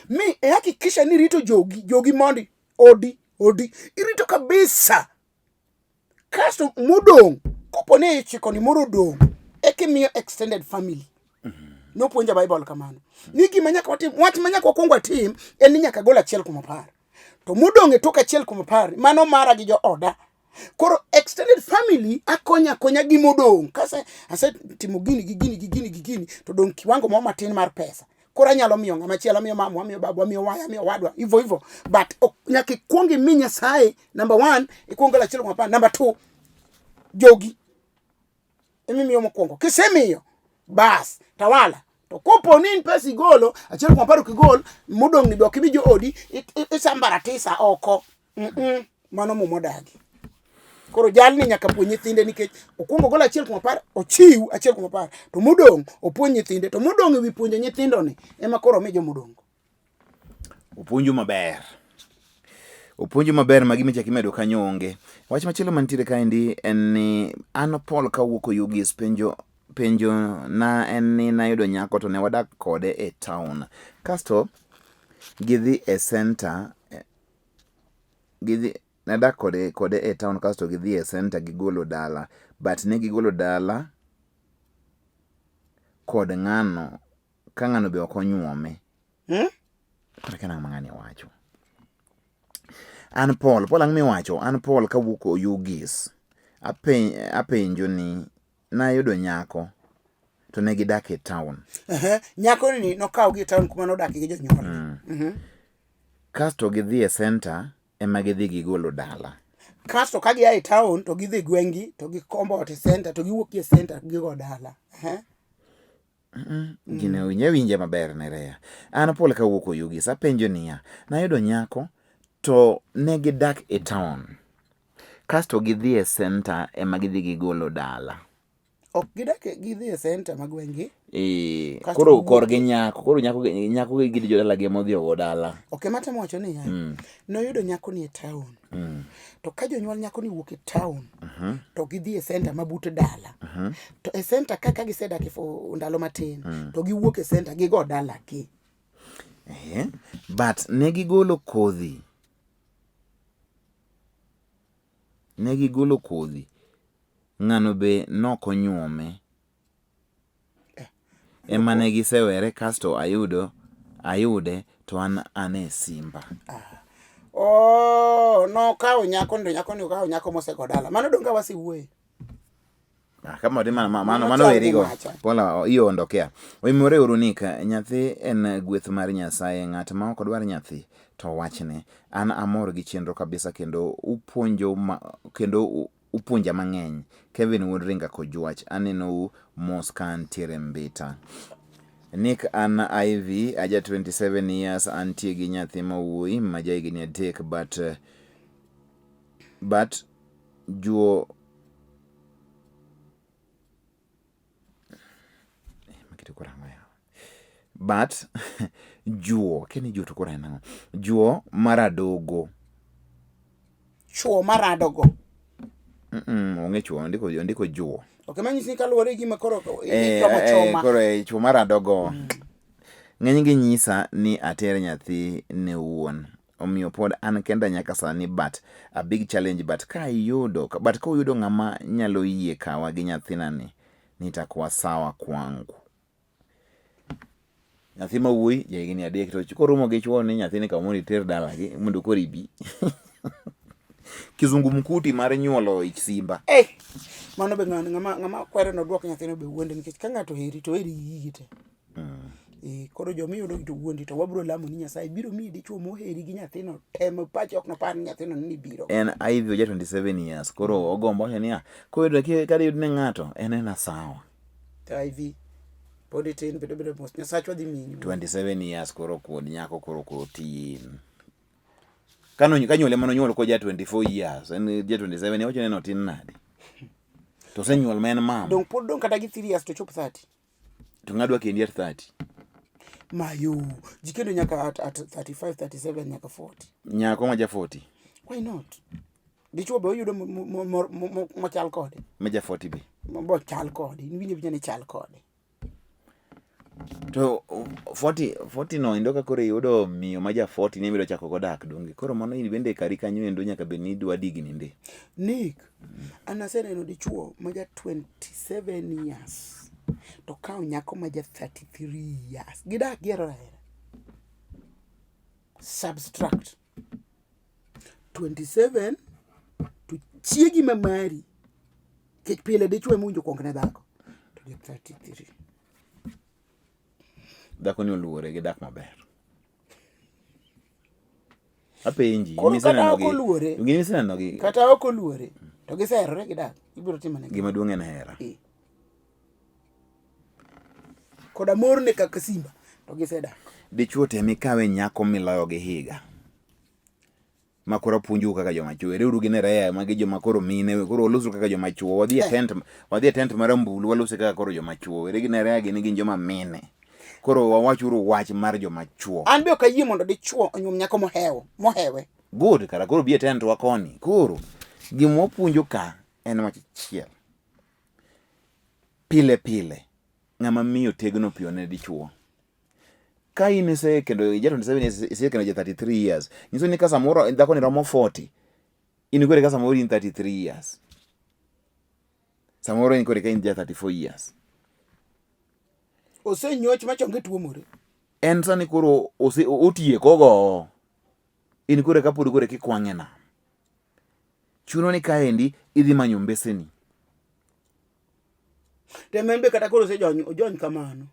Mi e hakikisha ni irito jogi, jogi mondi, odi, odi, irito kabisa. Kasto modong', kopo ni ichiko ni moro odong', eka imiyo extended family. Nopuonja Bible kamano. Ni gima nyaka watim, wach ma nyaka wakwong watim en ni nyaka gol 1/10. To modong' e tok 1/10, mano mara gi jooda. Koro extended family akonya akonya gi modong'. Kase asetimo gini gi gini gi gini gi gini, to dong' kiwango moro matin mar pesa. Koro anyalo miyo ng'ama chielo, amiyo mama, amiyo babu, amiyo waya, amiyo wadwa, hivyo hivyo. But nyaka ikwong imi Nyasaye, number 1, ikwong gol 1/10, number 2, jogi. Emimiyo mokwongo. Kisemiyo, bas, tawala. To kopo ni in pesa igolo, 1/10 ok igol, modong' ni be ok imi joodi, isambara tisa oko. Mano Muma odagi. Koro jalni nyaka puonj nyithinde nikech okwongo ogol 1/10, ochiw 1/10, to modong' opuonj nyithinde, to modong' ewi puonjo nyithindo ni ema koro omi jomodong'. Opuonju maber. Opuonju maber ma gima ichako imedo kanyo onge. Wach machielo mantiere kaendi en ni an Paul kawuok Oyugis penjo na en ni nayudo nyako to ne wadak kode e town. Kasto gidhi e center, gidhi nadak kode e town kasto gidhi e center gigolo dala, but ne gigolo dala kod ng'ano ka ng'ano be ok onyuome. Koro akia nang'o ma ng'ani wacho. An Paul, Paul ang'o miwacho? An Paul kawuok Oyugis. Apenjo ni nayudo nyako to ne gidak e town. Nyako ni nokaw gi e town kuma nodakie gi jonyuolgi. Kasto gidhi e center ema gidhi gigolo dala. Kasto ka gia e town to gidhi gweng'gi to gikombo ot e center to giwuok e center gigo dala. Gine winje winje maber Nerea. An Paul kawuok Oyugis apenjo niya, nayudo nyako to ne gidak e town. Kasto gidhi e center ema gidhi gigolo dala. Ok gidak gidhi e center ma gweng'gi. Koro korgi nyako, koro nyako gi jodala gi ema odhi ogo dala. Ok ema temo wacho niya, noyudo nyako ni e town. To ka jonyuol nyako ni wuok e town, to gidhi e center ma but dala. To e center ka gisedak for ndalo matin, to giwuok e center gigo dala gi. But ne gigolo kodhi. Ne gigolo kodhi. Ng'ano be nokonyuome. Ema ne gisewere kasto ayude to an e Simba. Oh, nokawo nyako to nyako ni okawo nyako mosego dala. Mano donge wasewuoye. Kama mano mano werigo. Pola iondo kia. Oimore uru nika nyathi en gweth mar Nyasaye, ng'at ma ok dwar nyathi to wachne. An amor gi chenro kabisa kendo upuonjo kendo upuonja mang'eny. Kevin wuod Ringa Kojwach, anenou mos ka antiere Mbita. Nick an Ivy, aja 27 years, antie gi nyathi ma wuoyi ma ja higni 3 but juo but juo keni juo to koro en ang'o? Juo maradogo. Chuo maradogo. Onge chuo, ondiko juo. Ok manyisi ni kaluwore gi gima koro ichomo choma. Koro chuo maradogo. Ng'eny gi nyisa ni ater nyathi ne wuon. Omiyo pod an kenda nyaka sani but a big challenge but ka iyudo but ka uyudo ng'ama nyalo yie kawa gi nyathina ni Nitakuwa sawa kwangu. Nyathi ma wuoyi ja higni 3 to koromo gi chuo ni nyathini kaw mondo iter dalagi mondo koro ibi. Kizungumkuti mar nyuolo ich simba. Eh, mano be ng'ano ng'ama ng'ama kwere nodwok nyathino be wuonde nikech ka ng'ato oheri to oheri gi gigi te. Eh, koro joma iyudo gi to wuondi to wabiro lamo ni Nyasaye biro miyi dichuo moheri gi nyathino te ma pache ok nopar ni nyathino ni biro. En Ivy oja 27 years koro ogombo wacho niya koyudo ka diyud ne ng'ato en ena sawa. To Ivy pod itin bedo bedo mos Nyasachwa dhi miyi. 27 years koro kuod nyako koro kotin. Kano kanyuole mano nyuol ko ja 24 years en ja 27 iwacho ni en otin nade? To osenyuol ma en mama. Dong pod dong kata gi 3 years to chop 30. To ng'adwa kendi at 30. Mayo, ji kendo nyaka at 35, 37 nyaka 40. Nyako ma ja 40. Why not? Dichuo be oyudo mochal kode. Ma ja 40 be. Mochal kode. In winjo winjo ni chal kode. To 40 no endo ka koro iyudo miyo ma ja 40 ni ibiro chako go dak donge. Koro mano in bende kari kanyo endo nyaka bed ni idwa digni ndi. Nick, an aseneno dichuo ma ja 27 years to kawo nyako ma ja 33 years. Gidak gihero ahera. Subtract 27 to chiegi ma mari nikech pile dichuo ema owinjo kuong ne dhako to ja 33. Dhako ni oluore gidak maber. Apenji, Koro kata ok oluore, gini miseneno gi kata ok oluore to giseherore gidak ibiro timo negi. Gima duong' en hera. Eh. Koda morne kaka simba to gisedak. Dichuo tem ikawe nyako miloyo gi higa. Ma koro apuonjou kaka joma chuo. Wereuru gi Nerea magi joma koro mine, koro walosru kaka joma chuo. Wadhi e tent, wadhi e tent mar ambulu walose kaka koro joma chuo. Were gi Nerea gini gin joma mine. Koro wawachuru wach mar joma chuo. An be ok ayie mondo dichuo onyuom nyako mohewo, mohewe. Good, kara koro bi e tent wa koni. Koro gima wapuonjo ka en wach achiel. Pile pile ng'ama miyo tegno piyo ne dichuo. Ka in isekendo ija 27 years, isekendo ja 33 years, nyiso ni ka samoro dhako ni romo 40, in kore ka samoro in 33 years. Samoro in kore ka in ja 34 years. Osenyoch ma chonge tuomore. En sani koro ose otieko go. In kore ka pod kore kikwang'e nam. Chuno ni kaendi idhi manyo mbeseni. Tem en be kata koro osejony ojony kamano.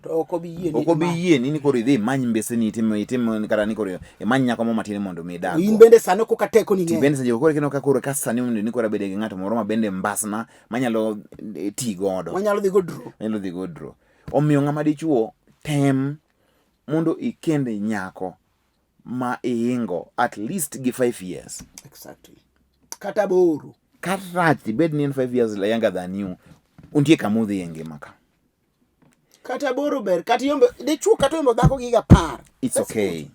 To ok obi yie ni Ok obi yie ni koro idhi imany mbeseni itim itim kata ni koro imany nyako moro matin mondo mi idag In bende sani koka teko ni ng'eny. Bende seche koro kineno ka koro ka sani mondo ni koro abede gi ng'ato moro ma bende mbasna manyalo ti godo. Manyalo dhi go draw. Manyalo dhi go draw. Omiyo ng'ama dichuo tem mondo ikend nyako ma ihingo at least gi 5 years. Exactly. Kata 8. Karach ibed ni en 5 years younger than you, untie kama udhi e ngima ka. Kata 8 ber, kata yombo dichuo kata yombo dhako gi higa 10. It's okay.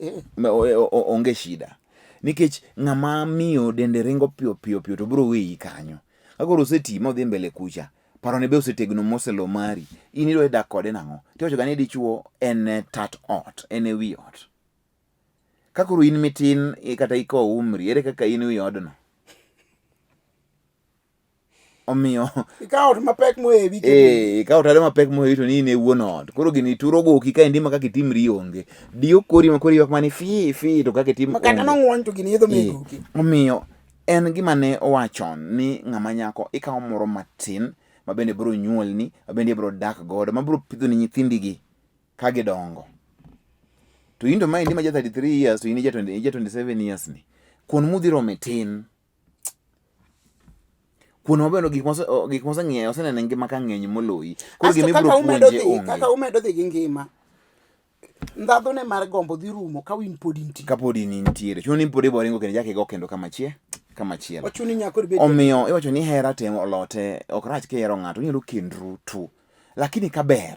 Onge shida. Nikech ng'ama miyo dende ringo piyo piyo piyo to biro weyi kanyo. Ka koro oseti ma odhi mbele kucha, parone be osetegno moselo mari. In idwa dak kode nang'o? Tiwacho ga ni dichuo en tat ot, en e wi ot. Ka koro in mitin kata iko umri, ere kaka in wi odno? Omiyo ikawo ot mapek mohewi. Eh, ikawo tado mapek mohewi to ni in e wuon ot. Koro gini turo goki ka endi ma kaka itimri onge. Diyo kori ma koro ywak mani fi fi to kaka itim onge. Kata nong'wony to gini idho megoki. Omiyo en gima ne owachon ni ng'ama nyako ikawo moro matin ma bende biro nyuolni, ma bende ibiro dak godo, ma biro pidhoni nyithindigi ka gidongo. To in to maendi ma ja 33 years to in ija 20 ija 27 years ni. Kuon mudhi rome tin. Kuon maber gik mose gik moseng'iyo oseneno e ngima ka ng'eny moloyi. Koro Asto gima kaka ibiro umedo puonje dhi, onge. kaka umedo dhi gi ngima, ndhadhune mar gombo dhi rumo ka in pod intie. Kapod in intiere. Chuno ni pod ibo ringo kendo ichak igo kendo kama chie kama chielo. Ochuno ni nyaka koro ibed Omiyo iwacho ni hera temo olote ok rach kihero ng'ato inyalo kendru tu. Lakini kaber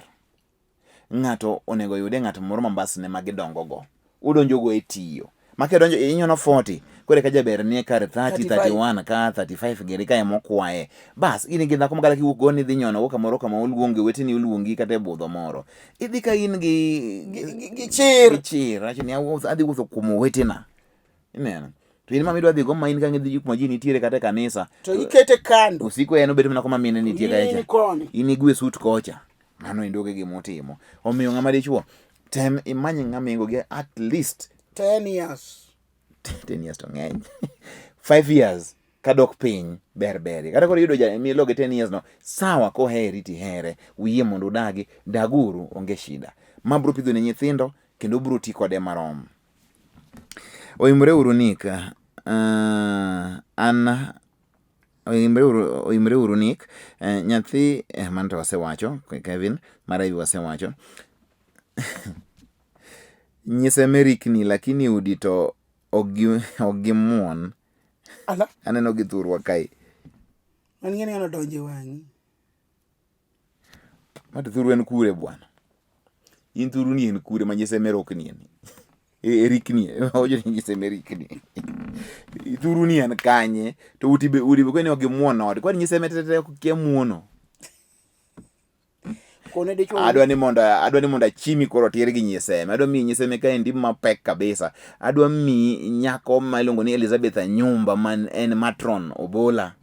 ng'ato onego oyude ng'at moro ma mbasne ma gidongo go. Udonjo go e tiyo. Ma kidonjo inyono 40 koro eka jaber nie kar 30, 31 ka 35 giri ka ema okwaye. Bas in gi dhako ma kata kiwuok go ni idhi nyono go kamoro kama oluongi oweteni oluongi kata e budho moro. Idhi ka in gi gi chir. Gi chir. Awacho ni adhi wuotho kuom owetena. Ineno? To in ma midwa dhi go ma in ka ng'idhi kuma ji nitiere kata e kanisa. To ikete kando. Osiko en obet mana kuma mine nitie In kacha. koni. In igwe sut kocha. Mano endo onge gima otimo. Omiyo ng'ama dichuo tem imany ng'ama ingo gi at least 10 years. 10 years to ng'eny. 5 years kadok piny ber ber. Kata koro iyudo ja miloge 10 years no sawa koheri tihere uyie mondo udagi daguru onge shida. Ma bro pidho ne nyithindo kendo bro ti kode marom. Oimre uru Nick. An oimre uru, oimre uru Nick. Nyathi mano to wasewacho Kevin mar Ivy wasewacho. Nyise merikni lakini udi to ok gimuon. Ala. Aneno gi thurwa kae. An ng'eni ng'ano donjo e wang'i. Ma to thuru en kure bwana? In thuru ni en kure ma nyise merokni en? E rikni, owacho ni nyise merikni. Thuru ni en kanye? To uti be udi be kweni ok gimuon ot. Kwani nyise metete ok kia muono. Kone dichuo. Adwa ni mondo adwa ni mondo achimi koro tir gi nyiseme. Adwa miyi nyiseme kaendi mapek kabisa. Adwa miyi nyako ma iluongo ni Elizabeth Anyumba man en matron Obola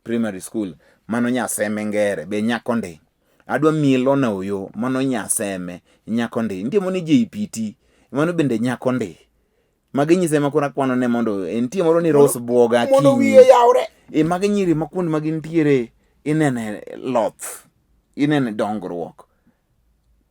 Primary School. Mano nyaseme ngere be nyako ndi. Adwa miyi Lona Oyo mano nyaseme nyako ndi. Nitie moro ni JPT mano bende nyako ndi. Magi nyise ma koro akwano ne mondo eh, nitie moro ni Rose Bwoga Mondo Akinyi. wiye yawre. E magi nyiri ma kuond ma gintiere inene loth, inene dongruok.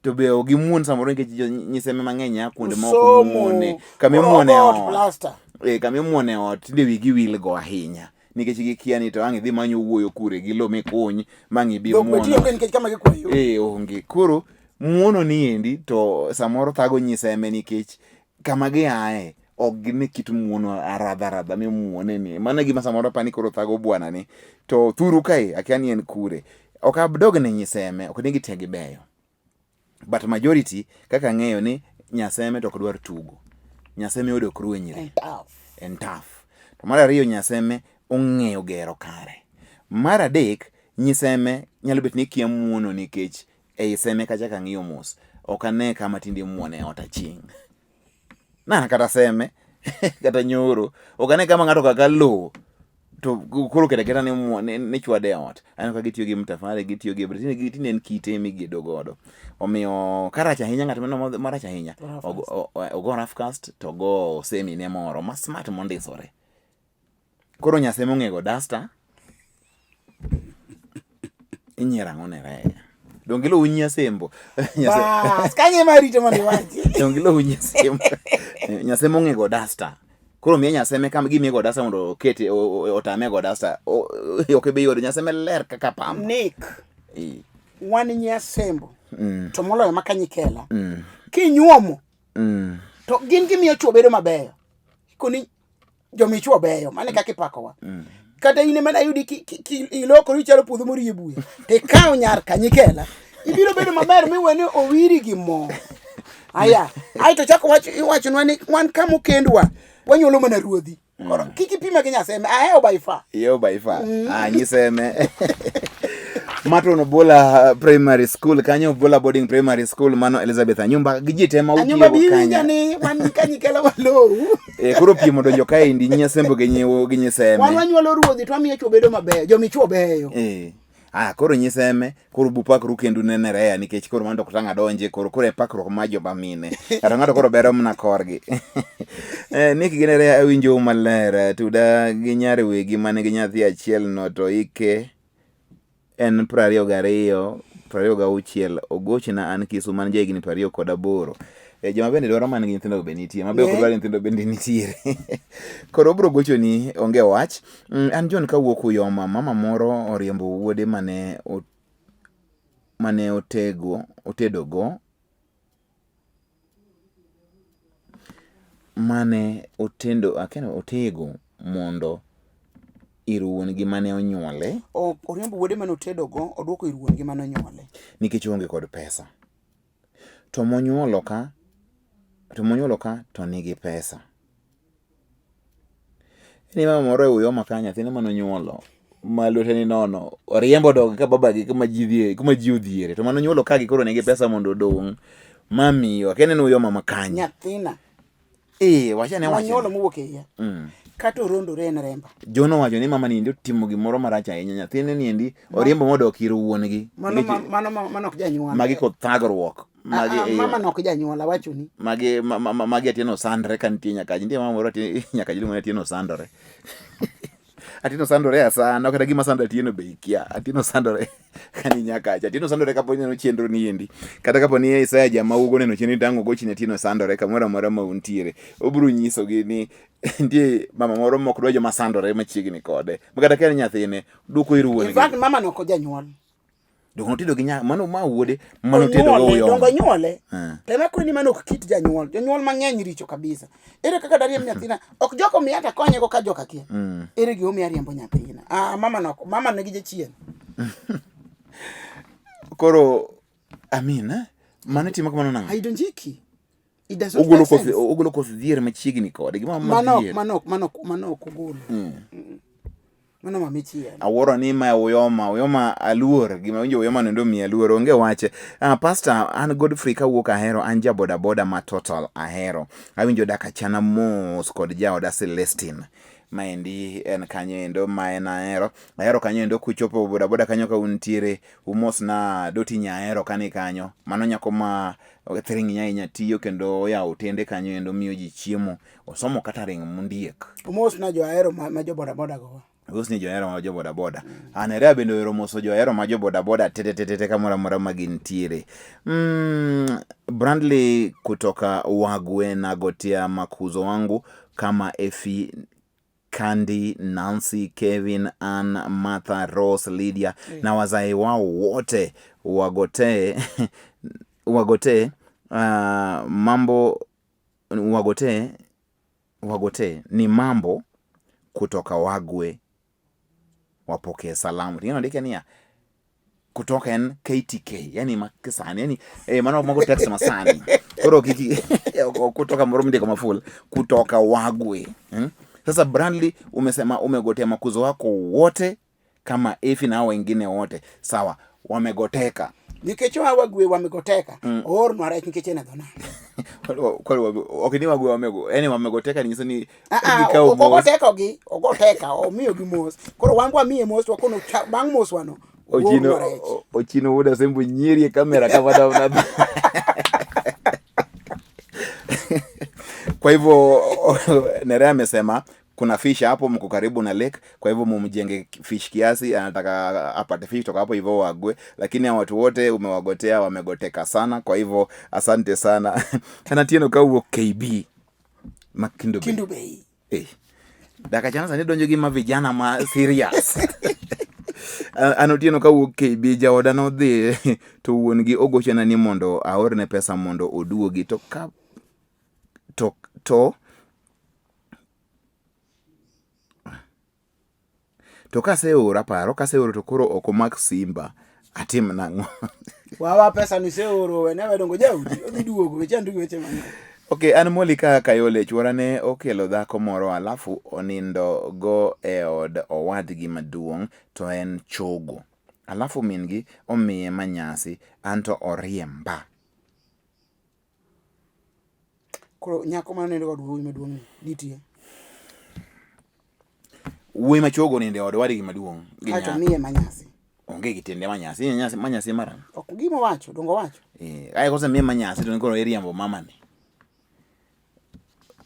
To be ok gimuon samoro nikech nyiseme mang'eny a kuonde ma ok Somo. muone. Kama Koro imuone ogo ot ot. plaster. E, kama imuone ot tinde wigi wil go ahinya. Nikech gikia ni to ang' idhi manyo wuoyo kure gi lo mikuny ma ang' ibi Dhok be muono. tiyo onge nikech kama gikwayo. Eh, onge. Koro muono ni endi to samoro thago nyiseme nikech kama giaye ok gine kit muono aradha aradha mimuone ni. Mano e gima samoro apani koro thago bwana ni. To thuru kae akia ni en kure. Ok abdog ne nyiseme, ok ni gite gibeyo. But majority kaka ang'eyo ni nyaseme to ok dwar tugo. Nyaseme ode ok ruenyre. En tough. En tough. To mar ariyo nyaseme ong'eyo gero kare. Mar adek nyiseme nyalo bet ni kia muono nikech ei seme kacha kang'iyo mos ok ane kama tinde muone e ot aching'. Nana kata seme kata nyoro ok ane kama ng'ato kaka lowo to koro kete keta ni, ni chwade e ot. Aneno ka gitiyo gi mtafari, gitiyo gi tinde tinde en kite migedo godo. Omiyo karach ahinya ng'at mano marach ahinya ogo rough cast to ogo semi ne moro ma smart mondisore. Koro nyaseme ong'ego dasta inyiero ang'o ne reya? Donge iluwo nyasembo? Bas, kanyo ema arito mondo iwachi. Donge iluwo nyasembo? Nyaseme ong'ego dasta. Koro miye nyaseme kama gimiye go dasta mondo okete otame go dasta. Ok ibi yudo nyaseme ler kaka pamba. Nick, wan nyasembo to moloyo ma Kanyikela. Kinyuomo to gin gimiyo chwo bedo mabeyo. Koni jomichwo beyo mano e kaka ipakowa kata in ema nayudi ki ilokori ichalo puodho morie buya to ikawo nyar kanyikela ibiro bedo maber miwe ni owiri gi mo aya aeto chako wach iwachonwa ni wan kama okendwa wanyuolo mana ruodhi koro kik ipima gi nyaseme ahewo by far Yo by far. Ah, nyiseme. Matron Obola Primary School kanyo Obola Boarding Primary School mano Elizabeth Anyumba gi ji te ma anyumba utiyogo bi winja kanya. ni wan kanyikela walowu Eh, koro piem odonjo kaendi nyasembo gi nyiwo gi nyiseme. wan wanyuolo ruodhi to wamiyo chwo bedo mabeyo jomichwo beyo Eh. Ah, koro nyiseme koro bupakru kendu ne Nerea nikech koro mano to ok tang' adonje koro koro e pakruok ma joma mine. Kata ng'ato koro bero mana korgi. Eh, Nick gi Nerea awinjou maler. Tuda gi nyar wegi man gi nyathi achiel no to ike en 22, 26 ogochna an Kisumu an jahigni 28. E, joma bende dwaro man gi nyithindo be nitie, ma be ok dwar nyithindo bende nitiere. Koro obro gochoni onge wach. An John kawuok Uyoma, mama moro oriembo wuode mane mane otego otedogo mane otendo akia ni otego mondo ir wuon gi mane onyuole. Oriembo wuode mane otedogo oduoko ir wuon gi mane onyuole. Nikech oonge kod pesa. To monyuolo ka to monyuolo ka to nigi pesa. Ni mama moro e Uyoma ka nyathine mane onyuolo ma lwete ni nono oriembo odok ka babagi kuma ji dhie kuma ji odhiere to mane onyuolo ka gi koro nigi pesa mondo odong' mamiyo akia ni en Uyoma ma kanye. Nyathina. Eh, wachane wacha. Manyuolo mowuok e iya. Kata orondore en remba. John owacho ni mama ni endi otimo gimoro marach ahinya. Nyathine ni endi oriembo modok ir wuon-gi. Mano Nikech mano mano ok janyuol. Magi koth thagruok. Magi Ah, ah, mama no ok janyuol awachoni. Magi magi Atieno sandre ka nitie nyaka nitie mama moro Atieno nyaka iluongo ni Atieno sandore. Atieno sandore asana kata gima sando Atieno be ikia. Atieno sandore kani nyakacha. Atieno sandore kapo ni neno chenro ni endi. Kata kapo ni Isaya jama ugo neno chenro ni tang' ogochni Atieno sandore kamoro amora ma untiere. Obiro nyisogi ni nitie mama moro mok dwa joma sandore machiegni kode. Ma kata ka en nyathine, duoko ir wuon In fact mama no ok janyuol. Donge notedo gi nya mano ma wuode mano tedo go Onyuole, uyoma. donge onyuole. Eh. Tema kweni mano ok kit janyuol. Jonyuol mang'eny richo kabisa. Ere kaka dariemb nyathina? Ok joka omiya to akonye go ka joka kia. Ere gima omiya riembo nyathina? Ah, mama no, mama nigi jachien. Koro Amina, mano itimo kamano nang'o? Haidonjiki. It does not Ogolo make koth sense. ogolo koth dhier machiegni kode. Gima ma Mano dhier. mano mano mano ok ogolo. Mano mamichiel. Awuoro ni ma Uyoma, Uyoma aluor, gima winjo Uyoma noendo omiya luor, onge wache. Ah, pastor, an Godfrey kawuok Ahero, an ja boda boda ma total Ahero. Awinjo dak achana mos kod jaoda Celestine. Maendi en kanyo endo ma en Ahero. Ahero kanyo endo kuchopo boda boda kanyo ka untiere, umosna Doti Nyahero kani kanyo. Mano nyako ma thiring'iny ahinya tiyo kendo oyawo otende kanyo endo miyo ji chiemo. Osomo catering mondiek. Omosna jo Ahero ma, ma jo boda boda go. Omosni jo Ahero ma jo boda boda. Anerea bende ohero moso jo Ahero ma jo boda boda tete tete tete kamoro amora ma gintiere. Brandley kutoka Wagwe nagotia makuzo wangu kama Efi Candy, Nancy, Kevin, Ann, Martha, Rose, Lydia na wazae wao wote wagotee wagotee mambo wagotee wagotee ni mambo kutoka Wagwe wapokee salamu. Ting'eno ndike niya kutoka en KTK, yani ma kisani, yani eh, mano mago text masani. Koro kiki kutoka moro mndiko maful kutoka Wagwe. Sasa Brandly umesema umegotea makuzo wako wote kama Efi na hao wengine wote. Sawa, wamegoteka. Nikech oa Wagwe wamegoteka. Oornwa rech nikech en e dho nam. Koro ok ni Wagwe wamego, yani wamegoteka nyiso ni Ah, ah, gikawo ok mos. ogoteka gi, ogoteka, omiyo gi mos. Koro wan wamiye mos to wakono bang' mos wano. Ochino oornwa rech. Ochino wuod Asembo nyieri e kamera kama na Kwa hivyo Nerea amesema kuna fish hapo, mko karibu na lake, kwa hivyo mumjenge fish kiasi, anataka apate fish kutoka hapo hivyo Wagwe, lakini hao watu wote umewagotea, wamegoteka sana, kwa hivyo asante sana. Anatieno kawuok KB ma Kendu Bay. Kendu Bay. Daka chana sani donjo gi ma vijana ma serious. An Otieno kawuok KB, jaoda nodhi to wuon gi ogochona ni mondo aorne pesa mondo oduogi to ka to to to kaseoro aparo kaseoro to koro ok omak simba atim nang'o? Wawa pesa ni seoro wene we dongo jaudi odhi duogo weche andu weche mang'eny. Okay, an Molly ka Kayole chuora ne okelo dhako moro alafu onindo go e od owadgi maduong' to en chogo. Alafu min gi omiye manyasi anto oriemba. Koro nyako mane nindo kod wuoyi maduong' ni nitie. Wuoyi machogo nindo e od owadgi maduong' gi Kaeto nyako. miye manyasi. Onge gi tiende manyasi. Manyasi, manyasi marang'o? Ok gima owacho, donge owacho? Ae kosemiye manyasi to koro iriembo mamani.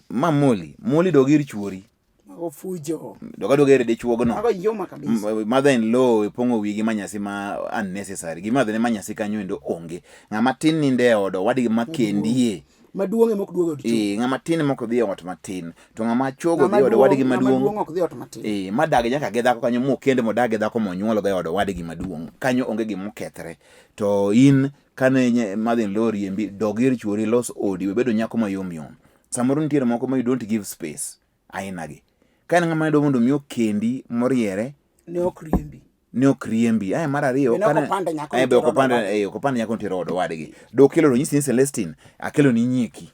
Ma Molly, Molly dog ir chuori. Mago fujo. Dog aduoga ir dichuogno. Mago yoma kabisa. Mother in law ipong'o wiyi gi manyasi ma unnecessary. Gima dhi ne manyasi kanyo endo onge. Ng'ama tin nindo e od owadgi ma kendie. Maduong' ema ok duog e od chogo. Ng'ama tin ema ok dhi e ot matin. To ng'ama chogo Ng'ama dhi e od owadgi duong', ng'ama maduong'. duong' ok dhi e ot matin. Madag nyaka gi dhako kanyo mokend modag gi dhako monyuol go e od owadgi maduong'. Kanyo onge gima okethre. To in kane mother in law oriembi, dog ir chuori los odi, we bedo nyako mayom yom. Samoro nitiere moko ma you don't give space aina gi. Ka en ng'ama dwa mondo mi okendi moriere, Ne ok riembi. Ne ok riembi. Ae mar ariyo, Be ne ok kane opande nyako be ok notero od opande, owadgi. ok opande nyako notero od owadgi. Dokelo to nyisi ni Celestine, akelo ni nyieki.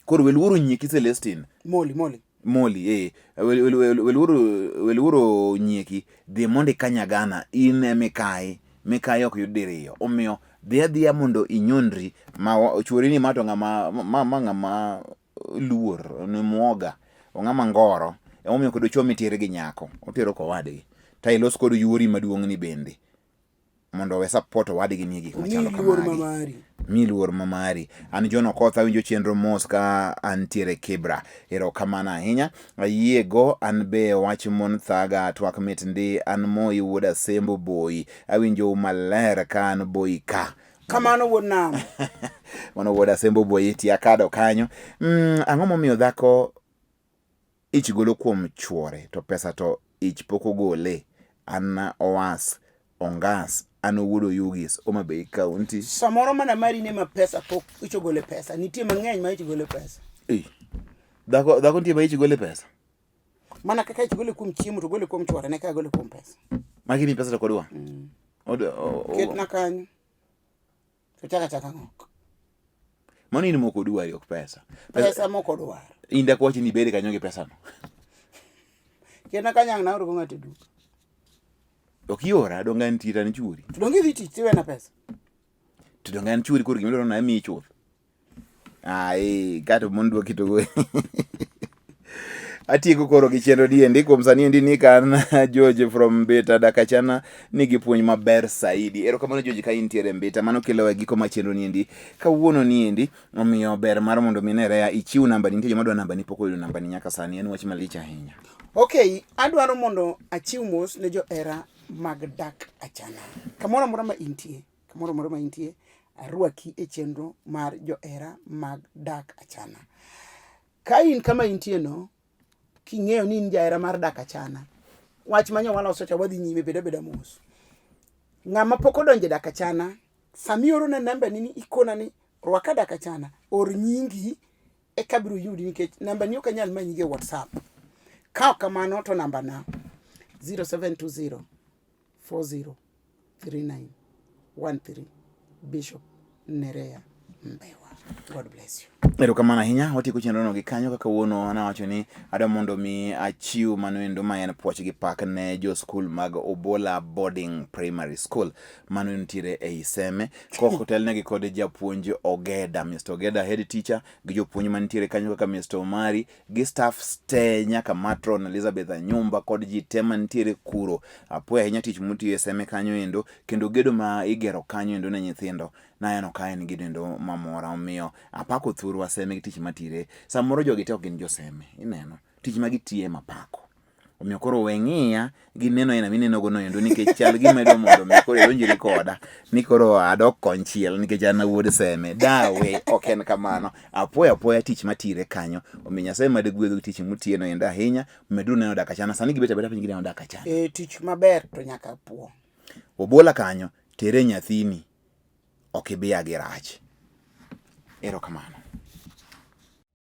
Koro we luoro nyieki Celestine. Molly, Molly. Molly, We luoro nyieki, dhi mondo ikanyagana, in e mikayi. Mikayi ok yud diriyo. Omiyo dhi adhiya mondo inyondri ma chuori ni ma to ng'ama ma ng'ama luor, ni muoga, ong'ama ngoro. Emomiyo kod ochome itere gi nyako, otero kowadgi. Ta ilos kod yuori maduong' ni bende. Mondo owe support owadgi ni e gik machalo luor kamagi. mamari. Mi luor ma mari. An John Okoth awinjo chenro mos ka antiere Kibra. Erokamano ahinya. Ayiego an be wach mon thaga twak mit ndi an Moi wuod Asembo Boyi. Awinjou maler ka an Boyi ka. Kamano wuod nam. Mano wuod Asembo Boyi tia kado kanyo. Ang'o momiyo dhako ich golo kuom chuore to pesa to ich pok ogole? An Owas Ongas, an owuod Oyugis, Homa Bay County. Samoro mana mari ne ma pesa pok ich ogole pesa. Nitie mang'eny ma ich gole pesa. Eh. Dhako dhako nitie ma ich gole pesa. Mana kaka ich gole kuom chiemo to gole kuom chuore ne ka gole kuom pesa. Magi ni pesa to kodwa. Ketna kanyo. To chaka chaka ng'ok. Mano in mok odwari ok pesa. Pesa mok odwar. In dak wach ni ibed kanyo gi pesa no. Ketna kanyo ang' naor go ng'ato e duka. Ok iora donge an tira ni chuori. To donge idhi tich tiwena pesa. To donge an chuori koro gima idwaro na amiyi chuth. Ai, kato mon dwa keto go. Atieko koro gi chenro ni endi kuom sani endi ni kan George from Mbita Dakachana nigi puonj maber saidi. Erokamano George ka intiere Mbita. Mano kelowa giko mar chenro ni endi kawuono ni endi omiyo ber mar mondo mi Nerea ichiw namba ni nitie joma dwa namba ni pok oyudo namba ni nyaka sani en wach malich ahinya. Okay, adwaro mondo achiw mos ne johera mag Dak Achana. Kamoro amora ma intie, kamoro amora ma intie, arwaki e chenro mar johera mag Dak Achana. Ka in kama intie no, king'eyo ni in jahera mar Dak Achana, wach ma nyo waloso cha wadhi nyime bed abeda mos. Ng'ama pok odonjo e Dak Achana, sama iorona namba ni ikona ni rwaka Dak Achana, or nyingi eka abiro yudi nikech namba ni ok anyal manyi e WhatsApp. Ka ok kamano to namba na 0720 40 39 13 Bishop Nerea Mbewa. God bless you. Erokamano ahinya, watieko chenrono gi kanyo kaka wuono nawacho ni adwa mondo mi achiw mano endo ma en puoch gi pak ne jo skul mag Obola Boarding Primary School mano nitiere ei Seme kok otelnegi kod japuonj Ogeda, Mr. Ogeda head teacher gi jopuonj mantiere kanyo kaka Mr. Omari gi staffs te nyaka matron Elizabeth Anyumba kod ji te mantiere kuro. Apuoyo ahinya tich mutiyo e Seme kanyo endo kendo gedo ma igero kanyo endo ne nyithindo naneno ka en gedo endo mamora omiyo apako thurwa Seme gi tich matire. Samoro jogi te ok gin jo Seme ineno tich ma gitiye mapako. Omiyo koro we ng'iya gi neno aina mineno go no endo nikech chal gima idwa mondo mi koro idonjri koda ni koro adok konchiel nikech an awuod Seme. Dawe ok en kamano. Apuoyo apuoya tich matire kanyo. Omiyo Nyasaye mad gwedhu gi tich mutiyo no endo ahinya. Meduru neno Dak Achana. Sani gibet abeta piny gineno Dak Achana. E tich maber to nyaka puo. Obola kanyo tere nyathini ok ibiya gi rach. Erokamano.